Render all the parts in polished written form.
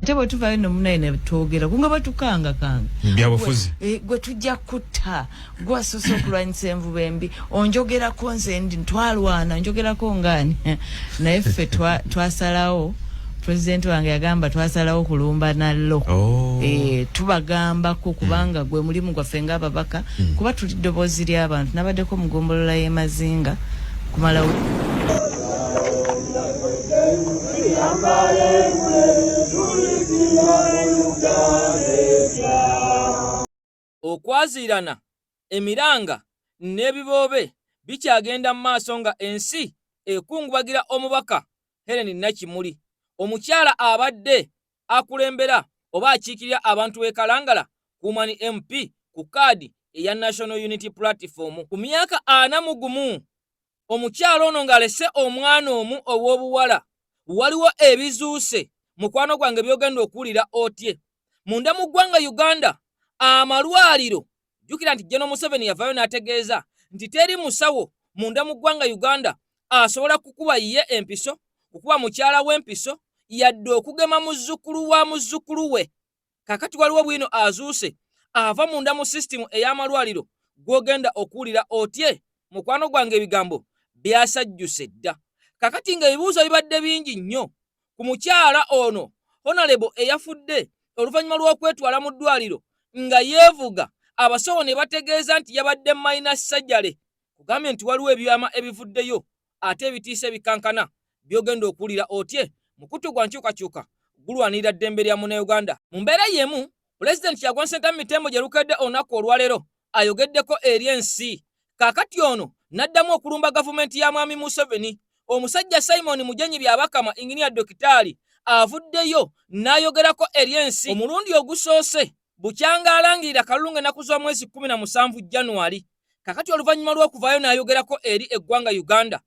Ate bwe tuvayo no munaye ne twogera kunga batukangakanga. Byabufuzi. Gwe tujja kutta, gwasoose okulwanyisa envuba embi, onjogerako nze ndi twalwana, njogerako ngaani? Naye ffe twasalawo, pulezidenti wange yagamba twasalawo kulumba nallo. Oh. Tubagambako kubanga gwe mulimu gwaffe ng'ababaka, kuba tuli ddoboozi ly'abantu. Nabaddeko mu ggombolola y'e Mazinga kumala. Okwaziirana, emiranga n'ebiboobe bikyagenda mu maaso nga ensi ekungubagira omubaka Hellen Nakimuli, omukyala abadde akulembera oba akiikirira abantu b'e Kalangala Woman MP ku kaadi eya National Unity Platform. Ku myaka 41, omukyala ono ng'alese omwana omu ow'obuwala. Waliwo ebizuuse, mukwano gwange, by'ogenda okuwulira otye. Munda mu ggwanga Uganda, amalwaliro, jjukira nti General Museveni yavaayo n'ategeeza nti teri musawo munda mu ggwanga Uganda asobola kukuba ye empiso, kukuba mukyala w'empiso, yadde okugema muzzukulu wa muzzukulu we. Kakati waliwo bwino azuuse ava munda mu sisitimu ey'amalwaliro gw'ogenda okuwulira otye, mukwano gwange. Ebigambo byasajjuse dda. Kakati ng'ebibuuzo bibadde bingi nnyo ku mukyala ono honorable eyafudde oluvannyuma lw'okwetwala mu ddwaliro nga yeevuga, abasawo ne bategeeza nti yabadde minor surgery. Kugambye nti waliwo ebyama ebivuddeyo ate ebitiisa ebikankana by'ogenda okuwulira otye. Mukutu gwa Nkyukakyuka, gulwanirira ddembe lya Munnayuganda. Mu mbeera y'emu, Pulezidenti Kyagulanyi Ssentamu Mitembo gye lukedde olunaku olwaleero ayogeddeko eri ensi. Kaakati ono n'addamu okulumba gavumenti ya Mwami Museveni. Omusajja Simon Mugenyi Byabakama, inginiya dokitaali, avuddeyo n'ayogerako eri ensi omulundi ogusoose bukyanga alangirira kalulu ng'ennaku z'omwezi 17 January. Kakati oluvannyuma lw'okuvaayo n'ayogerako eri eggwanga Uganda,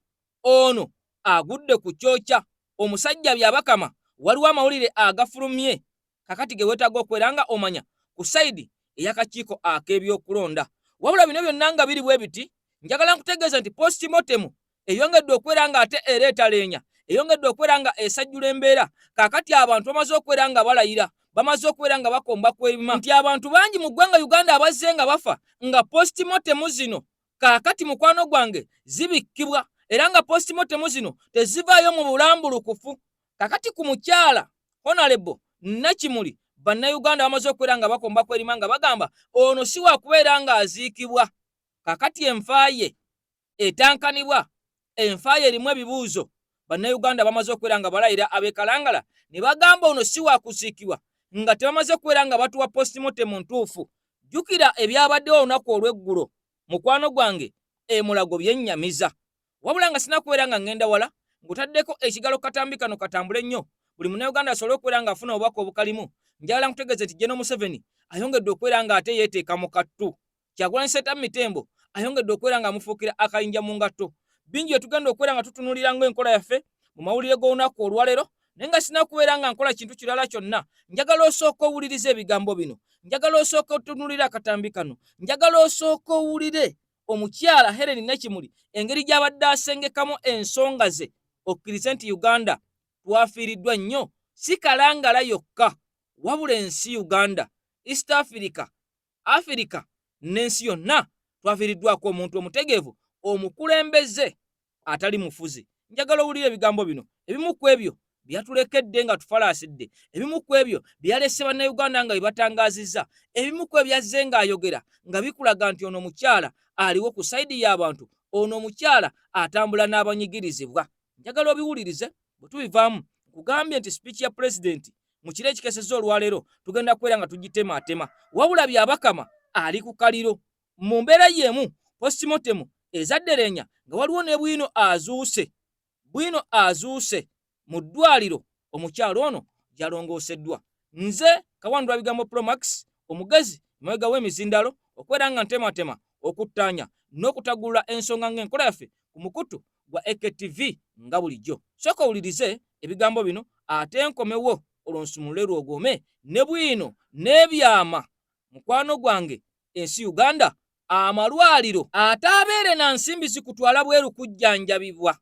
ono agudde ku kyokya omusajja Byabakama. Waliwo amawulire agafulumye kakati ge weetaaga okwera nga omanya ku sayidi ey'akakiiko ak'ebyokulonda. Wabula bino byonna nga biri bwe biti, njagala nkutegeeza nti postmortem eyongedde okwera nga ate ereeta leenya, eyongedde okwera nga esajjula embeera. Kaakati abantu bamaze okwera nga balayira, bamaze okubeera nga bakomba kwerima nti abantu bangi mu ggwanga Uganda abazze nga bafa nga postmortem zino kaakati, mukwano gwange, zibikkibwa, era nga postmortem zino tezivaayo mu bulambulukufu. Kakati ku mukyala Honorable Nakimuli, Bannayuganda bamaze okubeera nga bakomba kwerima nga bagamba ono si wakubeera ng'aziikibwa. Kakati enfa ye etankanibwa, enfa ye erimu ebibuuzo. Bannayuganda bamaze okubeera nga balayira ab'ekalangala ne bagamba ono si wakuziikibwa nga tebamaze kubeera nga batuwa postmortem ntuufu. Jjukira ebyabaddewo olunaku olw'eggulo, mukwano gwange, emulago byennyamiza. Wabula nga sinakubeera nga ŋŋenda wala, ng'otaddeko ekigalo katambi kano katambule nnyo, buli Munnayuganda asobole okubeera ng'afuna obubaka obukalimu. Njagala nkutegeeze nti General Museveni ayongedde okubeera ng'ate yeeteeka mu kattu. Kyagulanyi Ssentamu Mitembo ayongedde okubeera ng'amufuukira akayinja mu ngatto. Bingi bye tugenda okubeera nga tutunuulira ng'enkola yaffe mu mawulire g'olunaku olwaleero. Naye nga sinakubeera nga nkola kintu kirala kyonna, njagala osooka owulirize ebigambo bino, njagala osooka otunuulire akatambi kano, njagala osooka owulire omukyala Helen Nakimuli engeri gy'abadde asengekamu ensonga ze, okkirize nti Uganda twafiiriddwa nnyo, si Kalangala yokka, wabula ensi Uganda, East Africa, Afirika n'ensi yonna. Twafiiriddwako omuntu omutegeevu, omukulembeze atali mufuzi. Njagala owulire ebigambo bino, ebimu ku ebyo byatulekedde nga tufalaasidde, ebimu ku ebyo byalese Bannayuganda nga bibatangazizza, ebimu ku ebyazze ng'ayogera nga bikulaga nti ono omukyala aliwo ku sayidi y'abantu, ono omukyala atambula n'abanyigirizibwa. Njagala obiwulirize. Bwe tubivaamu, nkugambye nti sipiiki ya Pulezidenti mu kiro ekikesezza olwaleero tugenda kubeera nga tugitemaatema. Wabula Byabakama ali ku kaliro. Mu mbeera y'emu, postmortem ezaddereenya nga waliwo ne bwino azuuse, bwino azuuse mu ddwaliro omukyalo ono gyalongooseddwa. Nze Kawandula Bigambo Promax, omugezi mabega w'emizindalo, okubeera nga ntematema, okuttaanya n'okutagulula ensonga ng'enkola yaffe ku mukutu gwa AKTV nga bulijjo. Sooka owulirize ebigambo bino, ate nkomewo olwo nsumulule lwogome ne bwino n'ebyama. Mukwano gwange, ensi Uganda, amalwaliro ate abeere na nsimbi zikutwala bweru kujjanjabibwa,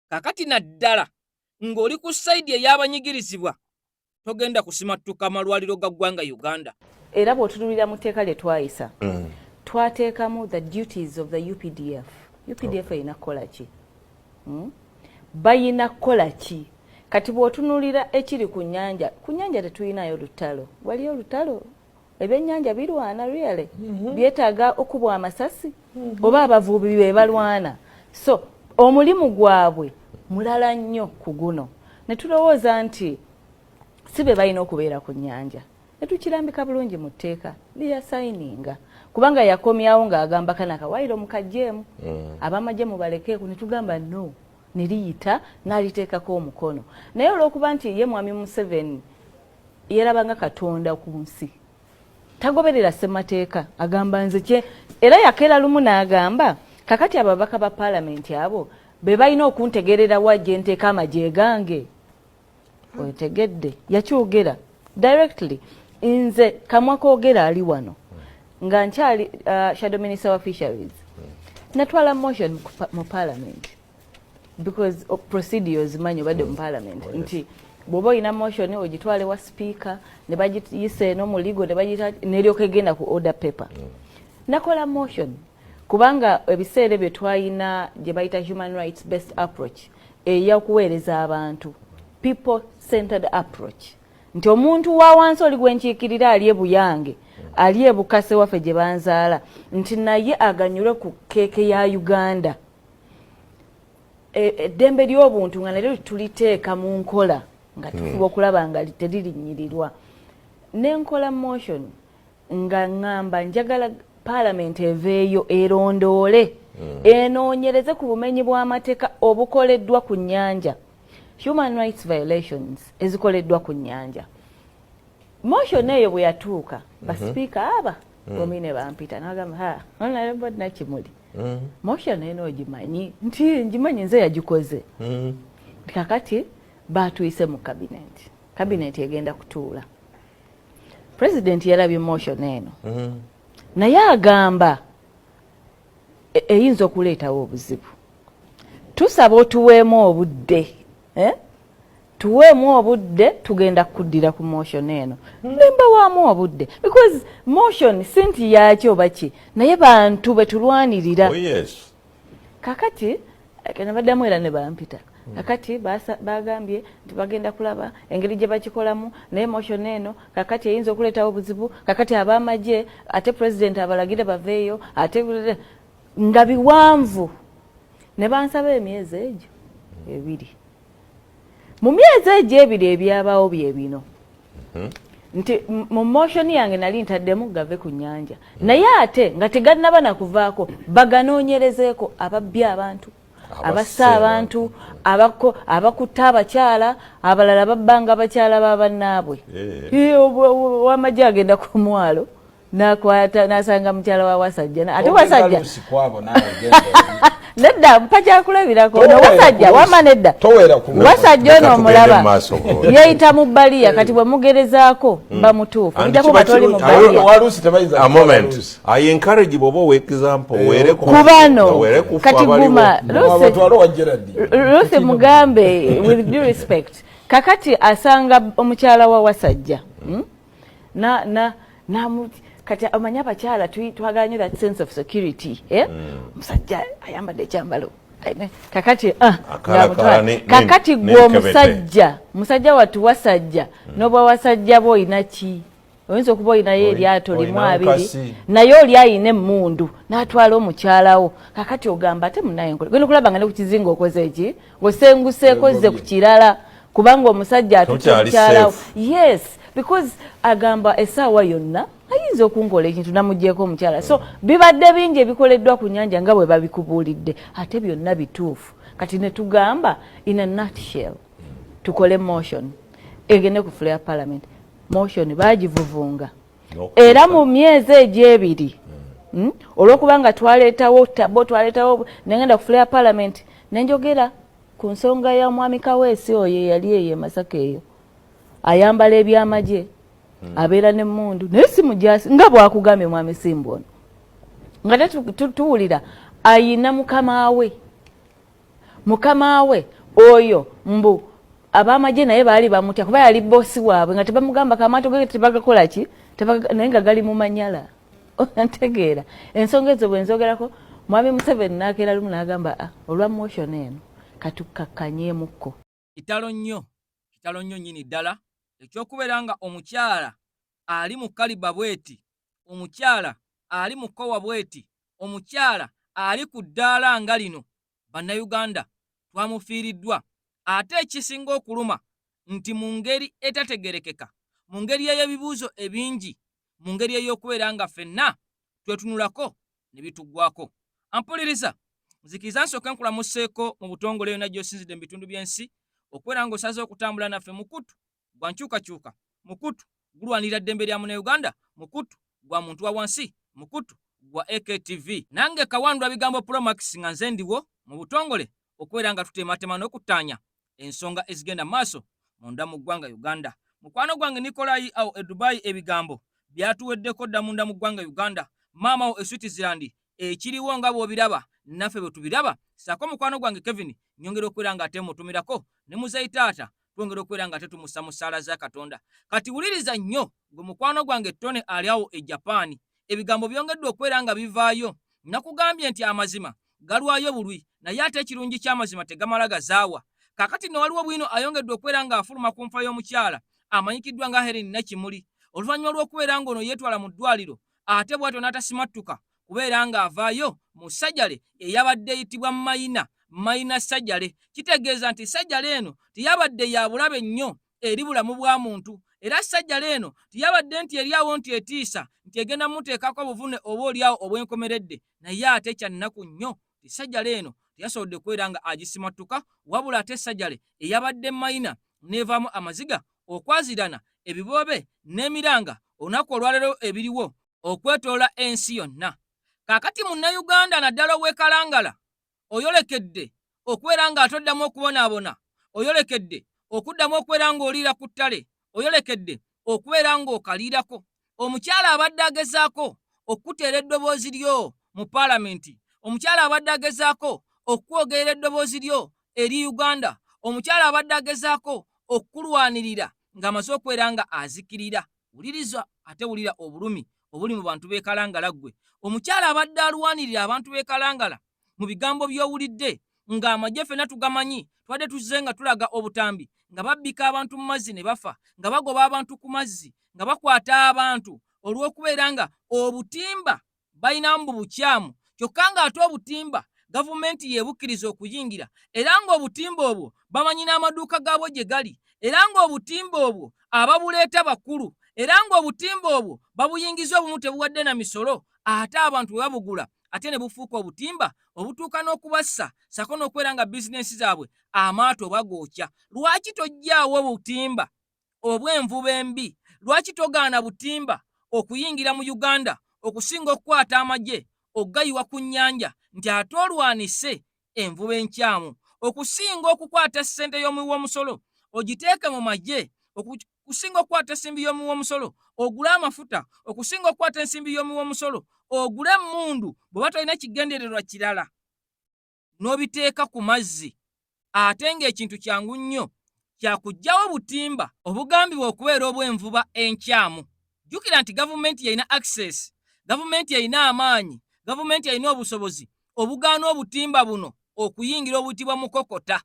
kakati naddala ng'oli ku sayidi ey'abanyigirizibwa. Togenda kusimattuka malwaliro ga ggwanga Uganda. Era bw'otunulira mu tteeka lye twayisa, twateekamu the duties of the UPDF. UPDF erina kukola ki? Bayina kukola ki? Kati bw'otunulira ekiri ku nnyanja, ku nnyanja tetulinayo lutalo. Waliyo olutalo? Ebyennyanja birwana really? Byetaaga okubwa amasasi oba abavubi be balwana? So omulimu gwabwe mulala nnyo ku guno. Ne tulowooza nti si be balina okubeera ku nnyanja, ne tukirambika bulungi mu tteeka lyeyasayininga, kubanga yakomyawo ng'agamba kana akawaayiro mukaggyemu, abamagye mubalekeeku. Ne tugamba no, ne liyita n'aliteekako omukono. Naye olw'okuba nti ye Mwami Museveni yerabanga Katonda ku nsi, tagoberera ssemateeka, agamba nze kye. Era yakeera lumu n'agamba, kakati ababaka ba paalamenti abo be balina okuntegerera wa gye nteeka amagye gange. Otegedde? Yakyogera directly. Nze kamwa koogera ali wano nga nkyali shadow minister wa fisheries, natwala motion mu parliament, because of procedures manyi obadde mu parliament nti bw'oba olina motion ogitwale wa speaker, ne bagiyisa eno mu legal, ne bagiyita, neryoka egenda ku order paper. Nakola motion kubanga ebiseera ebyo twalina gye bayita human rights based approach ey'okuweereza abantu, people centered approach, nti omuntu wa wansi oli gwenkiikirira ali ebuyange, ali ebukase waffe gye banzaala, nti naye aganyulwe ku keeke ya Uganda. Eddembe ly'obuntu nga nalyo tuliteeka mu nkola, nga tufuba okulaba nga teririnnyirirwa. Nenkola motion nga ŋŋamba njagala paalamenti eveeyo erondoole, enoonyereze ku bumenyi bw'amateeka obukoleddwa ku nnyanja, human rights violations ezikoleddwa ku nnyanja. Motion eyo bwe yatuuka, basipiika aba bombi ne bampita, nagamba, "Ha, honorable Nakimuli, motion eno ogimanyi?" Nti ngimanyi, nze yagikoze. Kakati batuyise mu cabinet, cabinet egenda kutuula. President yalabye motion eno, naye agamba eyinza okuleetawo obuzibu, tusaba otuweemu obudde, eh? Tuweemu obudde, tugenda kuddira ku motion eno. Nembawaamu obudde, because motion si nti yaki oba ki, naye bantu betulwanirira. Oh, yes. Kakati nabaddamu era ne bampita. Kakati bagambye nti bagenda kulaba engeri gye bakikolamu, naye motion eno kakati eyinza okuleetawo obuzibu. Kakati ab'amagye, ate president abalagire baveeyo, ate nga biwanvu. Ne bansaba emyezi egyo 2. Mu myezi egyo 2 ebyabaawo bye bino, nti mu motion yange nali ntaddemu gave ku nnyanja, naye ate nga tegannaba nakuvaako, baganoonyerezeeko ababbi abantu, abassa abantu, abakutta abakyala, abalala babbanga abakyala ba bannaabwe. Eh. Wamagye agenda ku mwalo nakwata nasanga mukyala wa Wasajja, ate Wasajja nedda, mpa kyakulabirako ono Wasajja wama nedda. Wasajja ono omulaba yeeyita mu bbaliya. Kati bwe mugerezaako mba mutuufu, ojjako nga toli mu bbaliya. I encourage bw'oba owa example weere ku bano. Kati guma, Ruth, mugambe with due respect, kakati asanga omukyala wa Wasajja, Na na na kati omanyi abakyala twagala nnyo that sense of security, eh? Omusajja ayambadde ekyambalo, kakati kakati gwe omusajja, musajja wattu Wasajja, n'obwa Wasajja bwe olina ki? Oyinza okuba olinayo eryato limu abiri, naye oli ayina emmundu n'atwala omukyalawo. Kakati ogamba ate munaye nkole genda okulaba nga ne ku kizinga okoze eki, ng'osenguseeko zze ku kirala, kubanga omusajja atutte omukyalawo. Yes, because agamba essaawa yonna ayinza okunkola ekintu namugyeko omukyala. So bibadde bingi ebikoleddwa ku nyanja nga bwe babikubuulidde, ate byonna bituufu. Kati ne tugamba in a nutshell tukole motion egende ku floor ya parliament. Motion bagivuvunga era mu myezi egyo 2, Olwokubanga twaleetawo tabo, twaleetawo, nengenda ku floor ya parliament nenjogera ku nsonga ya mwami Kaweesi oyo eyali eyo e Masaka eyo, ayambala ebyamagye, abeera n'emmundu, naye si mujasi nga bwakugambye mwami Simbu ono, nga tuwulira ayina mukama we, mukama we oyo mbu Ab'amagye naye baali bamutya kuba yali bosi waabwe, nga tebamugamba kamaato ge tebagakola ki, naye nga gali mu manyala. Ntegeera ensonga ezo bwe nzogerako. Mwami Museveni n'akeera lumu n'agamba, "Ah, olwa motion eno katukkakkanyeemukko." Kitalo nnyo, kitalo nnyo nnyini ddala ekyokubeera nga omukyala ali mu kaliba bweti, omukyala ali mu kkowa bweti, omukyala ali ku ddaala nga lino. Bannayuganda twamufiiriddwa, ate ekisinga okuluma nti mu ngeri etategerekeka, mu ngeri ey'ebibuuzo ebingi, mu ngeri ey'okubeera nga ffenna twetunulako ne bituggwako. Ampuliriza, nzikiriza nsooke nkulamuseeko mu butongole yonna gy'osinzidde mu bitundu by'ensi okubeera ng'osaze okutambula naffe. Mukutu gwa nkyukakyuka, mukutu gulwanirira ddembe lya Munnayuganda, mukutu gwa muntu wa wansi, mukutu gwa AKTV. Nange Kawandwa Bigambo Promax, nga nze ndiwo mu butongole okubeera nga tutematema n'okuttaanya ensonga ezigenda maaso munda mu ggwanga Uganda. Mukwano gwange Nikolayi awo e Dubai, ebigambo byatuweddeko dda munda mu ggwanga Uganda. Maama wo e Switzerland, ekiriwo nga bw'obiraba naffe bwe tubiraba. Saako mukwano gwange Kevin, nyongera okubeera nga ate mutumirako ne muzeyi taata, twongera okubeera nga tetumussa mu ssaala za Katonda. Kati wuliriza nnyo gwe mukwano gwange Tone ali awo e Japan, ebigambo byongeddwa okubeera nga bivaayo. Nakugambye nti amazima galwayo bulwi, naye ate ekirungi ky'amazima tegamala gazaawa. Kaakati nno waliwo bwino ayongedde okubeera ng'afuluma ku nfa y'omukyala amanyikiddwa nga Helen Nakimuli, oluvannyuma lw'okubeera ng'ono yeetwala mu ddwaliro ate bw'atyo n'atasimattuka kubeera ng'avaayo mu sajale eyabadde eyitibwa mayina mayina sajale. Kitegeeza nti sajale eno teyabadde ya bulabe nnyo eri bulamu bwa muntu, era sajjala eno teyabadde nti eryawo nti etiisa nti egenda muteekako obuvune oba olyawo obwenkomeredde. Naye ate kyannaku nnyo ti sajjala eno teyasobodde kubeera nga agisimattuka, wabula ate sajjale eyabadde mayina n'evaamu amaziga, okwazirana, ebiboobe n'emiranga olunaku olwaleero ebiriwo okwetoola ensi yonna. Kaakati Munnayuganda, naddala ow'ekalangala, oyolekedde okubeera ng'ate oddamu okubonaabona, oyolekedde okuddamu okubeera ng'oliira ku ttale, oyolekedde okubeera ng'okaliirako. Omukyala abadde agezaako okukuteera eddoboozi lyo mu paalamenti, omukyala abadde agezaako okukwogerera eddoboozi lyo eri Uganda, omukyala abadde agezaako okukulwanirira ng'amaze okubeera nga azikirira. Wuliriza ate wulira obulumi obuli mu bantu b'e Kalangala. Ggwe omukyala abadde alwanirira abantu b'e Kalangala, mu bigambo by'owulidde ng'amagye ffenna tugamanyi, twadde tuzze nga tulaga obutambi nga babbika abantu mu mazzi ne bafa, nga bagoba abantu ku mazzi, nga bakwata abantu olw'okubeera nga obutimba balina mbu bukyamu, kyokka ng'ate obutimba gavumenti yeebukkiriza okuyingira, era ng'obutimba obwo bamanyi n'amaduuka gaabwo gye gali, era ng'obutimba obwo ababuleeta bakulu, era ng'obutimba obwo babuyingiza obumu tebuwadde na misolo, ate abantu bwe babugula ate ne bufuuka obutimba obutuuka n'okubassa sako n'okubeera nga bizinensi zaabwe amaato bagookya. Lwaki tojjaawo obutimba obw'envuba embi? Lwaki togaana butimba okuyingira mu Uganda okusinga okukwata amagye okugayiwa ku nnyanja nti ate olwanise envuba enkyamu, okusinga okukwata ssente y'omuwi w'omusolo ogiteeke mu magye, okusinga okukwata ensimbi y'omuwi w'omusolo ogule amafuta, okusinga okukwata ensimbi y'omuwi w'omusolo ogule emmundu, bw'oba tolina kigendererwa kirala n'obiteeka ku mazzi, ate ng'ekintu kyangu nnyo kya kuggyawo butimba obugambibwa okubeera obw'envuba enkyamu? Jjukira nti gavumenti yalina access, gavumenti erina amaanyi, gavumenti erina obusobozi obugaana obutimba buno okuyingira obuyitibwa mukokota.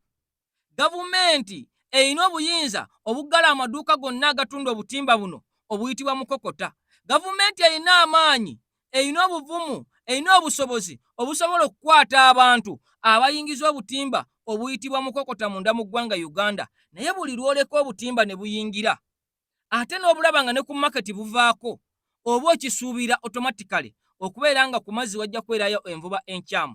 Gavumenti erina obuyinza obuggala amaduuka gonna agatunda obutimba buno obuyitibwa mukokota. Gavumenti erina amaanyi, erina obuvumu, erina obusobozi obusobola okukwata abantu abayingiza obutimba obuyitibwa mukokota munda mu ggwanga Uganda. Naye buli lw'oleka obutimba ne buyingira ate n'obulaba nga ne ku maketi buvaako, oba okisuubira automatically okubeera nga ku mazzi wajja kubeerayo envuba enkyamu.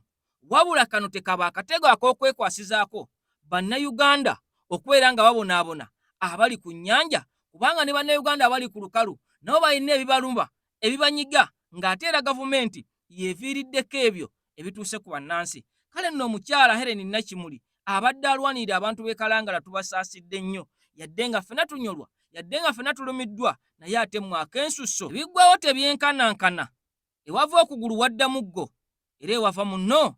Wabula kano tekaba akatego ak'okwekwasizaako Bannayuganda okubeera nga babonaabona abali ku nnyanja, kubanga ne Bannayuganda abali ku lukalu nabo balina ebibaluma, ebibanyiga, ng'ate era gavumenti yeeviiriddeko ebyo ebituuse ku bannansi. Kale nno omukyala Helen Nakimuli abadde alwanirira abantu b'e Kalangala, tubasaasidde nnyo, yadde nga ffena tunyolwa, yadde nga ffena tulumiddwa, naye ate mmwe ak'ensusso ebiggwawo tebyenkanankana. Ewava okugulu wadda muggo, era ewava munno.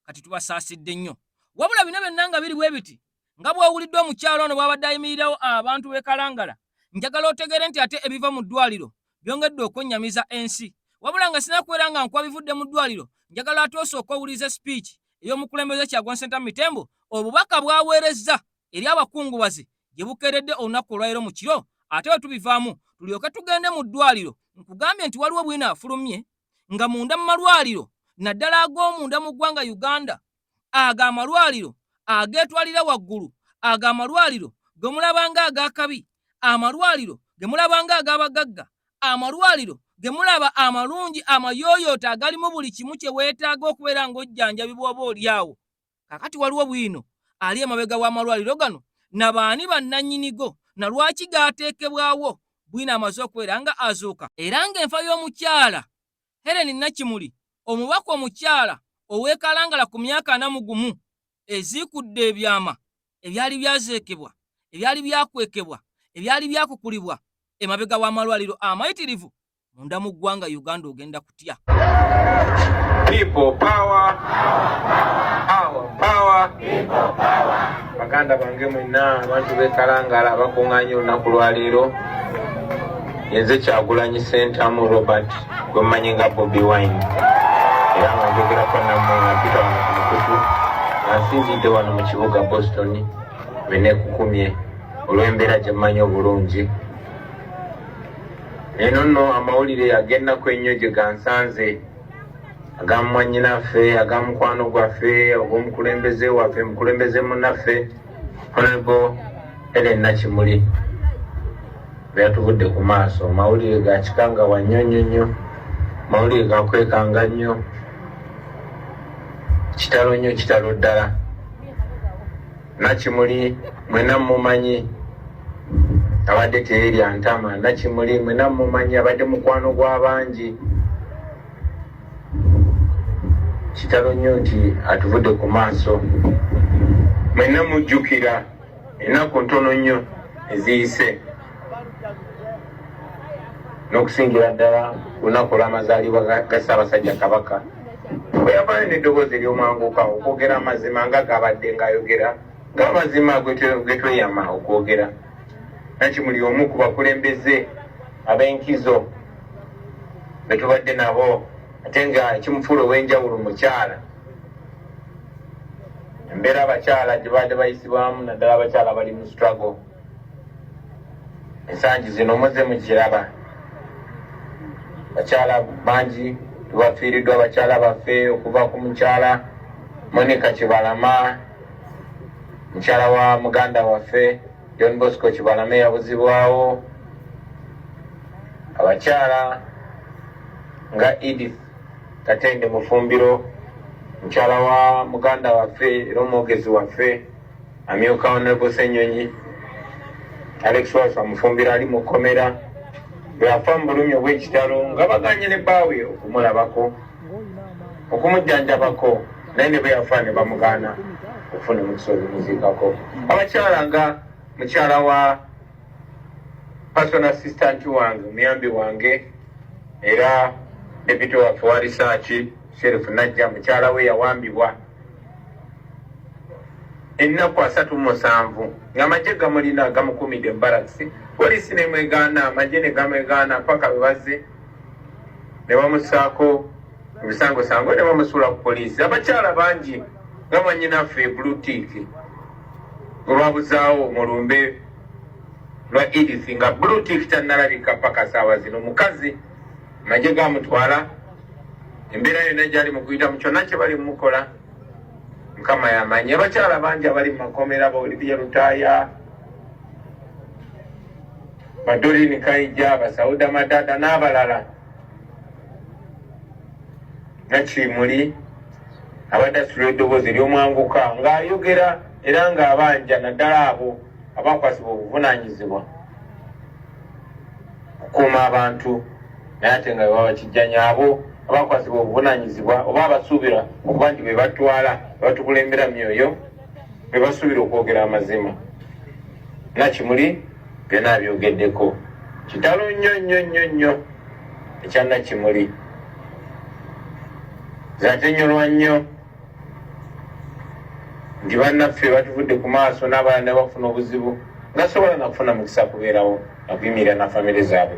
Kati tubasaasidde nnyo. Wabula bino byonna nga biri bwe biti. Nga bw'owulidde omukyala ono bw'abadde ayimirirawo abantu b'e Kalangala, njagala otegeere nti ate ebiva mu ddwaliro byongedde okwennyamiza ensi. Wabula nga sinakubeera nga nkuwa bivudde mu ddwaliro, njagala ate osooke owulirize sipiiki ey'omukulembeze Kyagulanyi Ssentamu Mitembo, obubaka bw'aweerezza eri abakungubazi gye bukeeredde olunaku olwaleero mu kiro, ate bwe tubivaamu tulyoke tugende mu ddwaliro. Nkugambye nti waliwo bwino afulumye nga munda mu malwaliro naddala ag'omunda mu ggwanga Uganda, ago amalwaliro ageetwalira waggulu, ago amalwaliro ge mulaba nga ag'akabi, amalwaliro ge mulaba nga ag'abagagga, amalwaliro ge mulaba amalungi amayooyoote agalimu buli kimu kye weetaaga okubeera ng'ojjanjabibwa oba oli awo. Kaakati waliwo bwino ali emabega w'amalwaliro gano na baani bannannyinigo na lwaki gaateekebwawo. Bwino amaze okubeera nga azuuka era ng'enfa y'omukyala Hellen Nakimuli omubaka omukyala ow'e Kalangala ku myaka 41 eziikudde ebyama ebyali byazeekebwa, ebyali byakwekebwa, ebyali byakukulibwa emabega w'amalwaliro amayitirivu munda mu ggwanga Uganda. Ogenda kutya? People power, our power. Baganda bange mwenna, abantu b'e Kalangala abakuŋŋaanye olunaku lwaleero, yenze Kyagulanyi Ssentamu Robert gwe mmanyi nga Bobi Wine, era nga njogerako nammwe nga mpita wano ku mukutu, nga nsinzidde wano mu kibuga Boston menekukumye olw'embeera gye mmanyi obulungi. Eno nno amawulire ag'ennaku ennyo gye gansanze, aga mwannyinaffe, aga mukwano gwaffe, ogw'omukulembeze waffe, mukulembeze munnaffe Honorable Hellen Nakimuli bwe yatuvudde ku maaso. Mawulire ga kikangabwa nnyo nnyo nnyo, mawulire gakwekanga nnyo, kitalo nnyo, kitalo ddala. Nakimuli mwena mumanyi abadde teyerya ntama. Nakimuli mwena mumanyi abadde mukwano gw'abangi. Kitalo nnyo nti atuvudde ku maaso. Mwenna mujjukira ennaku ntono nnyo eziyise, n'okusingira ddala ku lunaku olw'amazaalibwa ga Ssaabasajja Kabaka, bwe yavaayo n'eddoboozi ery'omwanguka okwogera amazima nga gabadde ng'ayogera ng'amazima ge tweyama okwogera. Nakimuli omu ku bakulembeze ab'enkizo be tubadde nabo, ate nga ekimufuula ow'enjawulo mukyala. Embeera abakyala gye babadde bayisibwamu, naddala abakyala bali mu struggle ensangi zino, muze mukiraba, bakyala bangi tubafiiriddwa, abakyala baffe, okuva ku mukyala Monica Kibalama, mukyala wa muganda waffe John Bosco Kibalama eyabuzibwawo, abakyala nga Edith Katende Mufumbiro, mukyala wa muganda waffe era omwogezi waffe amyuka Honorable Ssenyonyi Alex Wasswa Mufumbiro, ali mu kkomera bwe yafa mu bulumi obw'ekitalo nga baganye ne bbaawe okumulabako, okumujjanjabako, naye ne bwe yafa ne bamugaana okufuna omukisa ogumuziikako. Abakyala nga mukyala wa personal assistant wange, omuyambi wange era deputy waffe wa research, Sheriff Najja, mukyala we yawambibwa ennaku 37 ng'amagye gamulina gamukumidde mu barracks, poliisi nemwegaana, amagye ne gamwegaana, paka bwe bazze ne bamussaako ebisangosango ne bamusuula ku poliisi. Abakyala bangi nga mwannyinaffe Blutik olwabuzaawo mu lumbe lwa Edith, nga Blutik tannalabika paka saawa zino. Mukazi amagye gamutwala, embeera yonna gyali mu kuyita mu kyonna kye bali mumukola, Mukama yamanyi. Abakyala bangi abali mu makomera, ba Olivia Lutaaya, Badorini Kaija, Basauda Madada n'abalala. Nakimuli abadde asitula eddoboozi ery'omwanguka ng'ayogera era ng'abanja naddala abo abakwasibwa obuvunaanyizibwa kukuuma abantu, naye ate nga bwe babakijjanya, abo abakwasibwa obuvunaanyizibwa oba abasuubira okuba nti be batwala batukulembera myoyo, be basuubira okwogera amazima. Nakimuli byonna abyogeddeko. Kitalo nnyo nnyo nnyo nnyo ekya Nakimuli. Nze ate nnyolwa nnyo. Nti bannaffe batuvudde ku maaso n'abalala ne bafuna obuzibu nga sobola nakufuna mukisa kubeerawo nakuyimirira na famire zaabwe.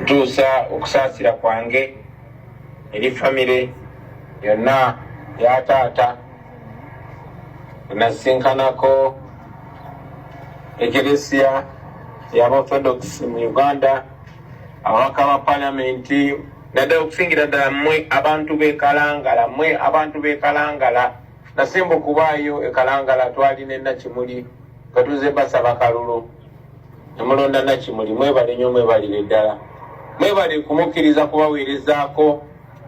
Ntuusa okusaasira kwange eri famire yonna ya taata nasinkanako ekeresia y'abaorthodox mu Uganda, ababaka ba palamenti, naddala okusingira ddala mmwe abantu b'e Kalangala, mmwe abantu b'e Kalangala. Nasemba okubaayo e Kalangala twali ne Nakimuli nga tuze basaba kalulu ne mulonda Nakimuli. Mwebale nnyo, mwebalire ddala, mwebale kumukkiriza kubaweerezaako,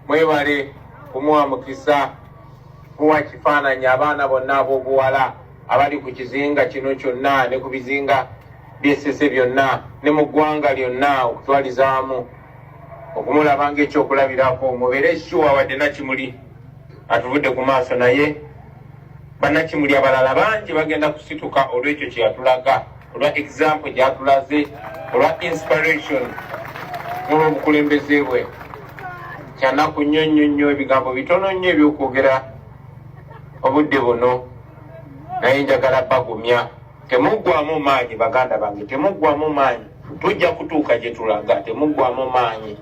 mwebale kumuwa mukisa, muwa kifaananyi abaana bonna ab'obuwala abali ku kizinga kino kyonna ne ku bizinga by'Essese byonna ne mu ggwanga lyonna okutwaliza wamu, okumulaba ng'ekyokulabirako. Mubeere sure wadde Nakimuli atuvudde ku maaso, naye bannakimuli abalala bangi bagenda kusituka olw'ekyo kye yatulaga, olwa example gy'atulaze, olwa inspiration n'olw'obukulembeze bwe. Kyanaku nnyo nnyo nnyo, ebigambo bitono nnyo ebyokwogera obudde buno, naye njagala bagumya. Temuggwamu maanyi baganda bange, temuggwamu maanyi, tujja kutuuka gye tulaga. Temuggwamu maanyi,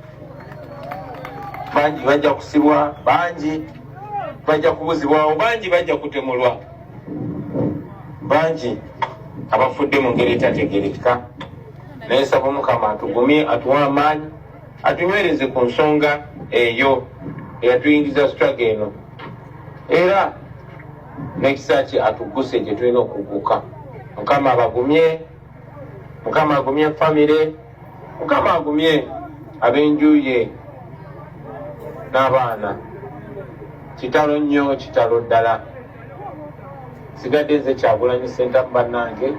bangi bajja kusibwa, bangi bajja kubuzibwawo, bangi bajja kutemulwa, bangi abafudde mu ngeri etategerekeka, naye saba Omukama atugumye, atuwe amaanyi, atunywereze ku nsonga eyo eyatuyingiza struggle eno, era n'ekisa kye atugguse gye tulina okugguka. Mukama abagumye, Mukama agumye famire, Mukama agumye ab'enju ye n'abaana. Kitalo nnyo, kitalo ddala. Sigadde nze Kyagulanyi Ssentamu bannange,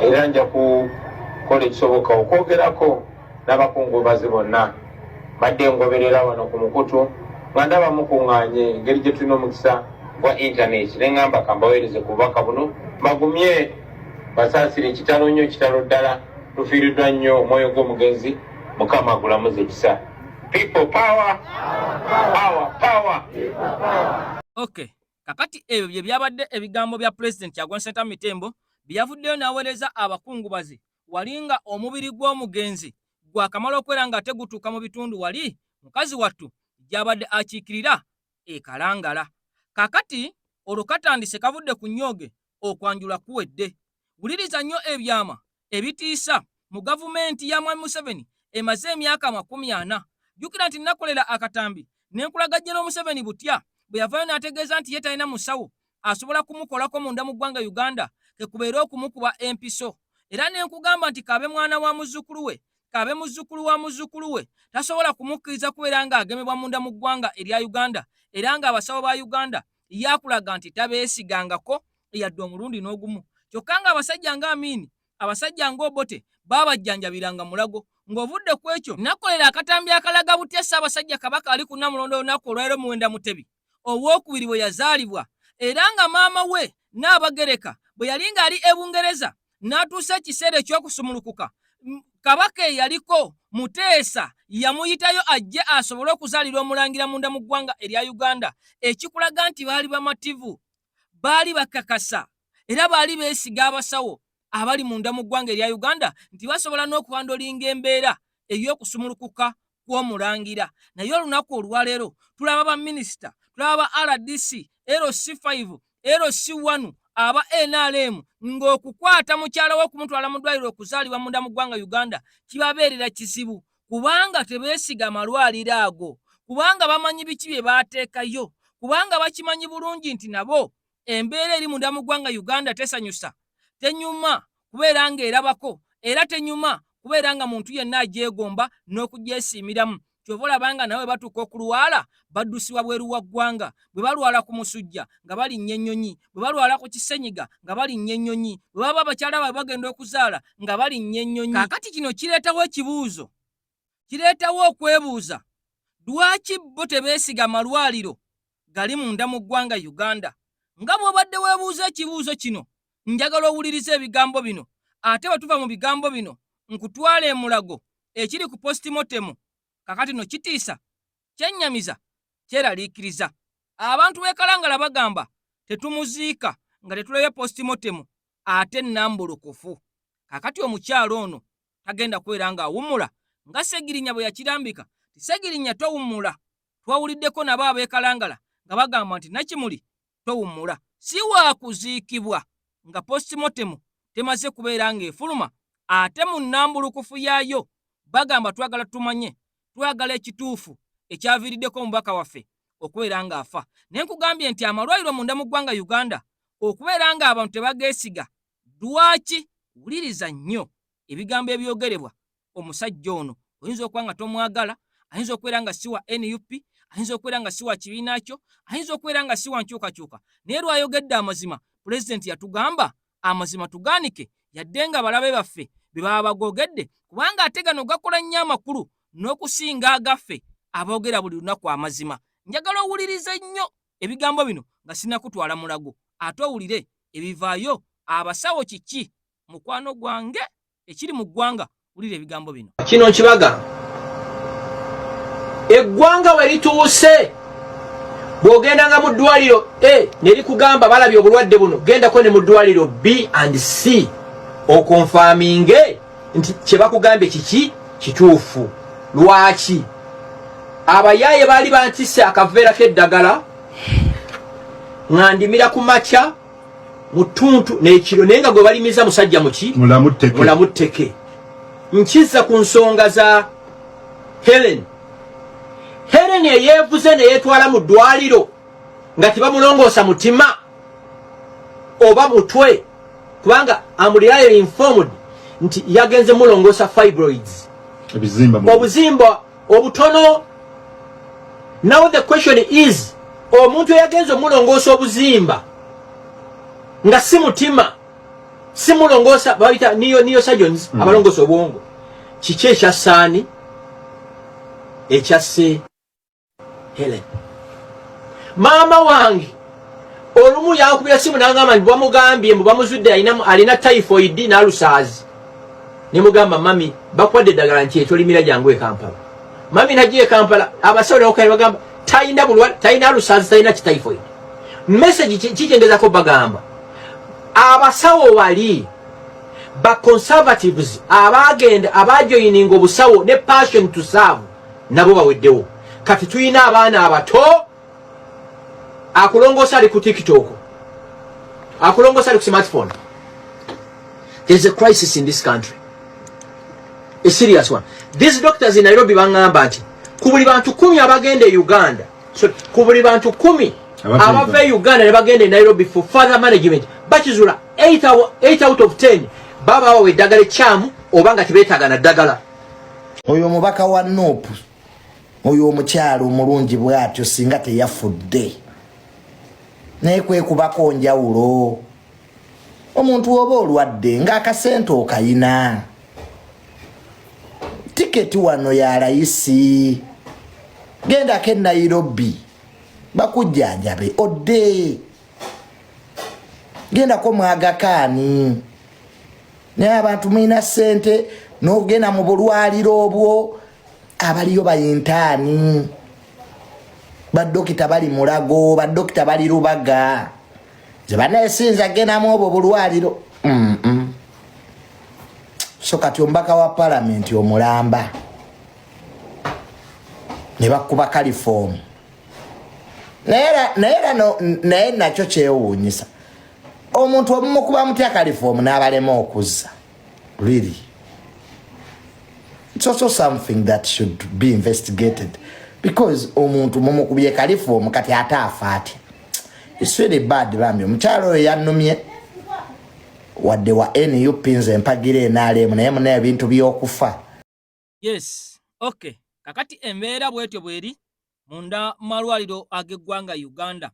era nja kukola ekisoboka okwogerako n'abakungubazi bonna. Mbadde ngoberera wano ku mukutu nga ndaba mukuŋŋaanye, engeri gye tulina omukisa gwa intaneti, ne ŋŋamba kambaweereze ku bubaka buno, bagumye, basaasire. Kitalo nnyo, kitalo ddala, tufiiriddwa nnyo. Omwoyo gw'omugenzi Mukama agulamuze ekisa. People power, our power. Okay, kakati ebyo bye byabadde ebigambo bya Pulezidenti Kyagulanyi Ssentamu Mitembo bye yavuddeyo n'aweereza abakungubazi wali nga omubiri gw'omugenzi gwakamala okwera nga ate gutuuka mu bitundu wali mukazi wattu gy'abadde akiikirira e Kalangala. Kakati olwo katandise kavudde ku nnyooge, okwanjula kuwedde. Wuliriza nnyo ebyama ebitiisa mu gavumenti ya Mwami Museveni emaze emyaka 40. Jjukira nti nakolera akatambi ne nkulaga General Museveni butya bwe yavaayo n'ategeeza nti ye talina musawo asobola kumukolako munda mu ggwanga Uganda ke kubeera okumukuba empiso, era ne nkugamba nti kaabe mwana wa muzzukulu we, kaabe muzzukulu wa muzzukulu we, tasobola kumukkiriza kubeera ng'agemebwa munda mu ggwanga erya Uganda, era ng'abasawo ba Uganda yakulaga nti tabeesigangako yadde omulundi n'ogumu, kyokka ng'abasajja nga Amini, abasajja ng'Obote baabajjanjabiranga Mulago. Ng'ovudde ku ekyo, nakolera akatambi akalaga butya Ssaabasajja Kabaka ali ku Nnamulondo olunaku olwaleero Muwenda Mutebi Owokubiri bwe yazaalibwa, era nga maama we Nnaabagereka bwe yali ng'ali e Bungereza n'atuusa ekiseera eky'okusumulukuka, Kabaka eyaliko Muteesa yamuyitayo ajje asobole okuzaalira Omulangira munda mu ggwanga erya Uganda, ekikulaga nti baali bamativu, baali bakakasa era baali beesiga abasawo abali munda mu ggwanga erya Uganda nti basobola n'okuhandolinga embeera ey'okusumulukuka kw'Omulangira. Naye olunaku olwaleero tulaba ba minisita, tulaba ba RDC, LC5, LC1 aba NRM ng'okukwata mukyala we okumutwala mu ddwaliro okuzaalibwa munda mu ggwanga Uganda kibabeerera kizibu, kubanga tebeesiga malwaliro ago, kubanga bamanyi biki bye baateekayo, kubanga bakimanyi bulungi nti nabo embeera eri munda mu ggwanga Uganda tesanyusa, tenyuma kubeera ng'erabako, era tenyuma kubeera nga muntu yenna agyegomba n'okugyesiimiramu. Kyova olaba nga nawe batuuka okulwala baddusibwa bweru wa ggwanga. Bwe balwala ku musujja nga balinnya ennyonyi, bwe balwala ku kisenyiga nga balinnya ennyonyi, bwe baba abakyala baabwe bagenda okuzaala nga balinnya ennyonyi. Kaakati kino kireetawo ekibuuzo, kireetawo okwebuuza, lwaki bo tebeesiga malwaliro gali munda mu ggwanga Uganda? Nga bw'obadde weebuuza ekibuuzo kino, njagala owulirize ebigambo bino, ate bwe tuva mu bigambo bino nkutwala e Mulago ekiri ku postmortem. Kakati no kitiisa. Kyennyamiza, kyeraliikiriza. Abantu b'e Kalangala bagamba tetumuziika nga tetulabye postmortem ate nnambulukufu. Kaakati omukyala ono tagenda kubeera ng'awummula nga Ssegirinya bwe yakirambika nti Ssegirinya towummula. Twawuliddeko nabo ab'e Kalangala nga bagamba nti Nakimuli towummula, si waakuziikibwa nga postmortem temaze kubeera ng'efuluma ate mu nnambulukufu yaayo. Bagamba twagala tumanye, twagala ekituufu ekyaviiriddeko omubaka waffe okubeera ng'afa. Naye nkugambye nti amalwaliro munda mu ggwanga Uganda okubeera ng'abantu tebageesiga lwaki? Wuliriza nnyo ebigambo ebyogerebwa omusajja ono. Oyinza okuba nga tomwagala, ayinza okubeera nga si wa NUP, ayinza okubeera nga si wa kibiina kyo, ayinza okubeera nga si wa nkyukakyuka, naye lwayogedde amazima. Pulezidenti yatugamba amazima tugaanike yadde nga balabe baffe be baba bagogedde, kubanga ate gano gakola nnyo amakulu n'okusinga agaffe aboogera buli lunaku amazima. Njagala owulirize nnyo ebigambo bino nga sinakutwala mulago, ate owulire ebivaayo abasawo kiki mukwano gwange ekiri mu ggwanga. Wulira ebigambo bino. Kino nkibagamba, eggwanga we lituuse, bw'ogendanga mu ddwaliro A ne likugamba balabye obulwadde buno, gendako ne mu ddwaliro B and C okonfaminge nti kye bakugambye kiki kituufu. Lwaki abayaaye baali bantisse akaveera k'eddagala nga ndimira ku makya, mu ttuntu n'ekiro, naye nga gwe balimiza musajja muki? Mulamu tteke. Nkizza ku nsonga za Helen. Helen eyeevuze ne yeetwala mu ddwaliro nga tebamulongoosa mutima oba mutwe, kubanga am reliably informed nti yagenze mulongoosa fibroids, obuzimba obutono. Now the question is, omuntu eyagenze omulongoosa obuzimba nga si mutima, si mulongoosa, bayita neuro surgeons, abalongoosa obwongo, kiki ekyassaani ekyasse Helen? Maama wange olumu yankubira simu nangamba nti bamugambye mbu bamuzudde alina typhoid n'alusaazi. Ne mugamba, "Mami, bakuwadde eddagala nti ekyolimira, jangu e Kampala." Mami najja e Kampala, abasawo nebakali bagamba talina bulwadde, talina alusaazi, talina kityphoid. Message kikyengezako bagamba abasawo bali ba conservatives abagenda abajoyininga obusawo ne passion to serve nabo baweddewo. Kati tulina abaana abato, akulongoosa ali ku TikTok, akulongoosa ali ku smartphone. There's a crisis in this country, a serious one. These doctors in Nairobi baŋŋamba nti ku buli bantu 10 abagenda e Uganda, so ku buli bantu 10 abava e Uganda ne bagenda e Nairobi for further management, bakizula 8 out of 10 baba babawa eddagala ekyamu oba nga tebeetaaga na ddagala. Oyo omubaka wa NUP, oyo omukyalo omulungi bw'atyo, singa teyafudde, naye kwekubako njawulo. Omuntu oba olwadde ng'akasente okayina, tiketi wano ya layisi, gendako e Nairobi bakujjanjabe odde, gendako mwagakaani. Naye abantu mulina sente n'ogenda mu bulwaliro obwo, abaliyo bayintaani, badokita bali Mulago, badokita bali Lubaga. Ze banesinza gendamu obwo bulwaliro. So kati omubaka wa palamenti omulamba ne bakuba kalifoomu, naye era naye nakyo kyewuunyisa, omuntu omumukuba mutya kalifoomu n'abalema okuzza? Really, it's also something that should be investigated, because omuntu mumukubye kalifoomu, kati ate afa atya? It's really bad. Bambi omukyalo oyo yannumye, wadde wa NUP, nze mpagira NRM, naye muna ebintu by'okufa. Yes, okay. Kakati embeera bwetyo bweri munda malwaliro ag'eggwanga Uganda.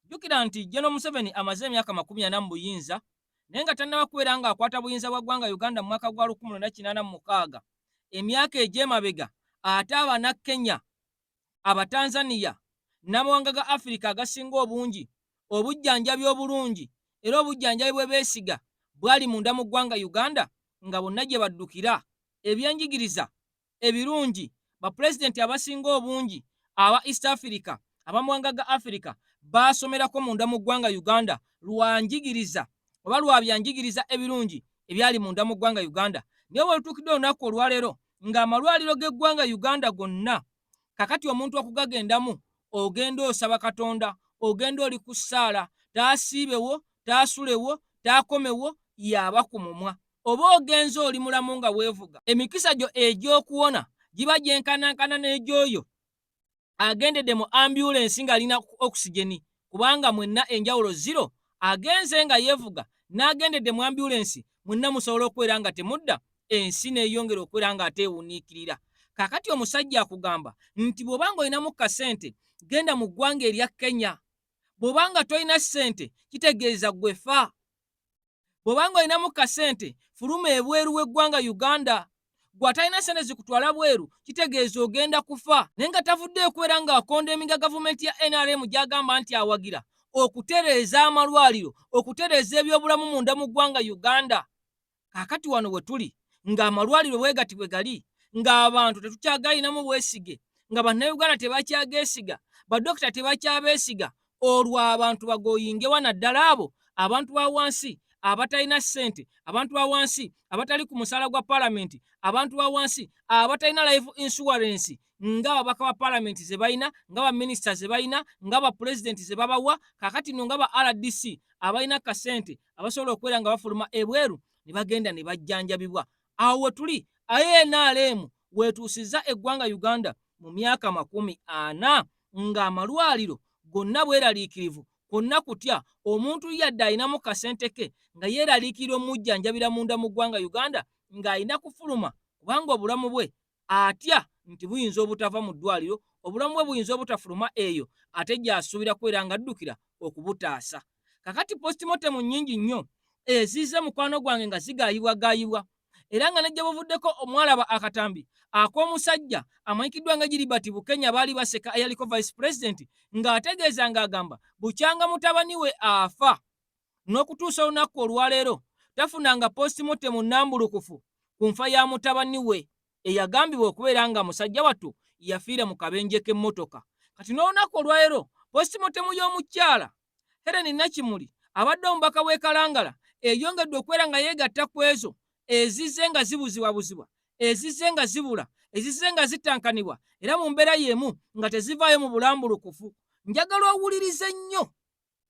Jjukira nti General Museveni amaze emyaka 40 mu buyinza, naye nga tannaba kubeera ng'akwata buyinza bwa ggwanga Uganda mu mwaka gwa 1986, emyaka egy'emabega. Ate Abannakenya, Abatanzaniya n'amawanga ga Afirika agasinga obungi, obujjanjabi obulungi era obujjanjabi bwe beesiga bwali munda mu ggwanga Uganda, nga bonna gye baddukira. Ebyenjigiriza ebirungi, bapulezidenti abasinga obungi aba East Africa, abamawanga ga Africa baasomerako munda mu ggwanga Uganda lwa njigiriza oba lwa byanjigiriza ebirungi ebyali munda mu ggwanga Uganda. Naye welutuukidde olunaku olwaleero ng'amalwaliro g'eggwanga Uganda gonna kakati omuntu okugagendamu ogenda osaba Katonda, ogenda oli ku ssaala, taasiibewo, taasulewo, taakomewo, yaba ku mumwa. Oba ogenze oli mulamu nga weevuga, emikisa gyo egy'okuwona giba gyenkanankana n'egy'oyo agendedde mu ambyulensi ng'alina okisigeni, kubanga mwenna enjawulo zero. Agenze nga yeevuga n'agendedde mu ambyulensi, mwenna musobola okubeera nga temudda, ensi n'eyongera okubeera nga ate ewuniikirira. Kaakati omusajja akugamba nti bw'oba ng'olinamu kasente genda mu ggwanga erya Kenya, bw'oba nga tolina ssente kitegeeza gwe fa. Bw'oba ng'olinamu kasente fuluma ebweru w'eggwanga Uganda, gwe atalina ssente zikutwala bweru kitegeeza ogenda kufa. Naye nga tavuddeyo kubeera ng'akonda emiga gavumenti ya NRM gy'agamba nti awagira okutereeza amalwaliro, okutereeza ebyobulamu munda mu ggwanga Uganda. Kaakati wano we tuli ng'amalwaliro bwe gati bwe gali, ng'abantu tetukyagayinamu bwesige, nga Bannayuganda tebakyageesiga, badokita tebakyabeesiga, olwo abantu bagoyingewa, naddala abo abantu ba wansi abatalina ssente, abantu ba wansi abatali ku musaala gwa palamenti, abantu ba wansi abatalina life insurance nga ababaka ba palamenti ze balina, nga baminisita ze balina, nga bapulezidenti ze babawa. Kaakati nno nga ba RDC abalina kasente abasobola okubeera nga bafuluma ebweru ne bagenda ne bajjanjabibwa. Awo we tuli NRM weetuusizza eggwanga Uganda mu myaka 40 ng'amalwaliro gonna bweraliikirivu, kwonna kutya. Omuntu yadde alinamu kasente ke nga yeeraliikirira omujjanjabira munda mu ggwanga Uganda, ng'alina kufuluma kubanga obulamu bwe atya nti buyinza obutava mu ddwaliro, obulamu bwe buyinza obutafuluma eyo ate gy'asuubira kubeera ng'addukira okubutaasa. Kakati postmortem nnyingi nnyo ezizze mukwano gwange nga zigaayibwagaayibwa, era nga ne gye buvuddeko omwalaba akatambi ak'omusajja amanyikiddwa nga Gilbert Bukenya baali baseka eyaliko vice president ng'ategeeza ng'agamba bukyanga mutabani we afa n'okutuusa olunaku olwaleero tafunanga postmortem nnambulukufu ku nfa ya mutabani we eyagambibwa okubeera nga musajja wattu yafiira mu kabenje k'emmotoka. Kati n'olunaku olwaleero postmortem y'omukyala Helen Nakimuli abadde omubaka w'e Kalangala eyongedde okubeera nga yeegatta ku ezo ezizze nga zibuzibwabuzibwa, ezizze nga zibula, ezizze nga zitankanibwa era mu mbeera y'emu nga tezivaayo mu bulambulukufu. Njagala owulirize nnyo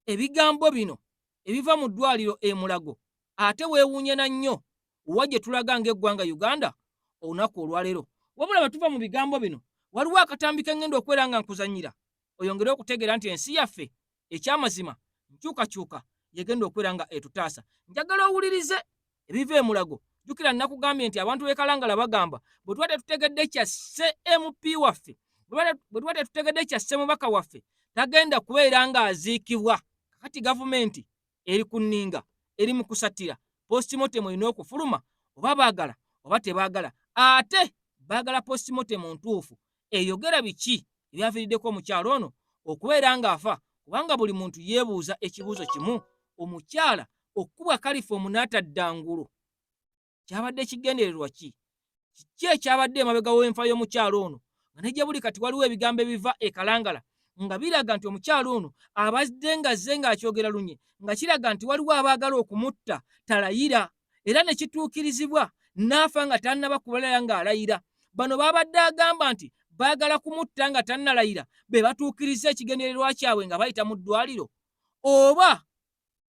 ebigambo bino ebiva mu ddwaliro e Mulago ate weewuunye na nnyo wa gye tulaga ng'eggwanga Uganda olunaku olwaleero. Wabula bwe tuva mu bigambo bino, waliwo akatambi ke ŋŋenda okubeera nga nkuzannyira oyongere okutegeera nti ensi yaffe ekyamazima nkyukakyuka yegenda okubeera nga etutaasa. Njagala owulirize ebiva e Mulago. Jjukira nakugambye nti abantu b'e Kalangala bagamba bwe tuba tetutegedde kya CMP waffe, bwe tuba tetutegedde kya ssemubaka waffe, tagenda kubeera ng'aziikibwa. Kakati gavumenti eri ku nninga, eri mu kusattira, postmortem erina okufuluma oba baagala oba tebaagala. Ate baagala postmortem ntuufu eyogera biki ebyaviiriddeko omukyala ono okubeera ng'afa, kubanga buli muntu yeebuuza ekibuuzo kimu: omukyala okukubwa kalifoomu n'atadda ngulu kyabadde kigendererwa ki? Kiki ekyabadde emabega w'enfa y'omukyala ono? Nga ne gye buli kati waliwo ebigambo ebiva e Kalangala nga biraga nti omukyala ono abadde ng'azze ng'akyogera lunye, nga kiraga nti waliwo abaagala okumutta talayira, era ne kituukirizibwa n'afa nga tannaba kubalaya ng'alayira. Bano baabadde agamba nti baagala kumutta nga tannalayira be batuukirizza ekigendererwa kyabwe nga bayita mu ddwaliro, oba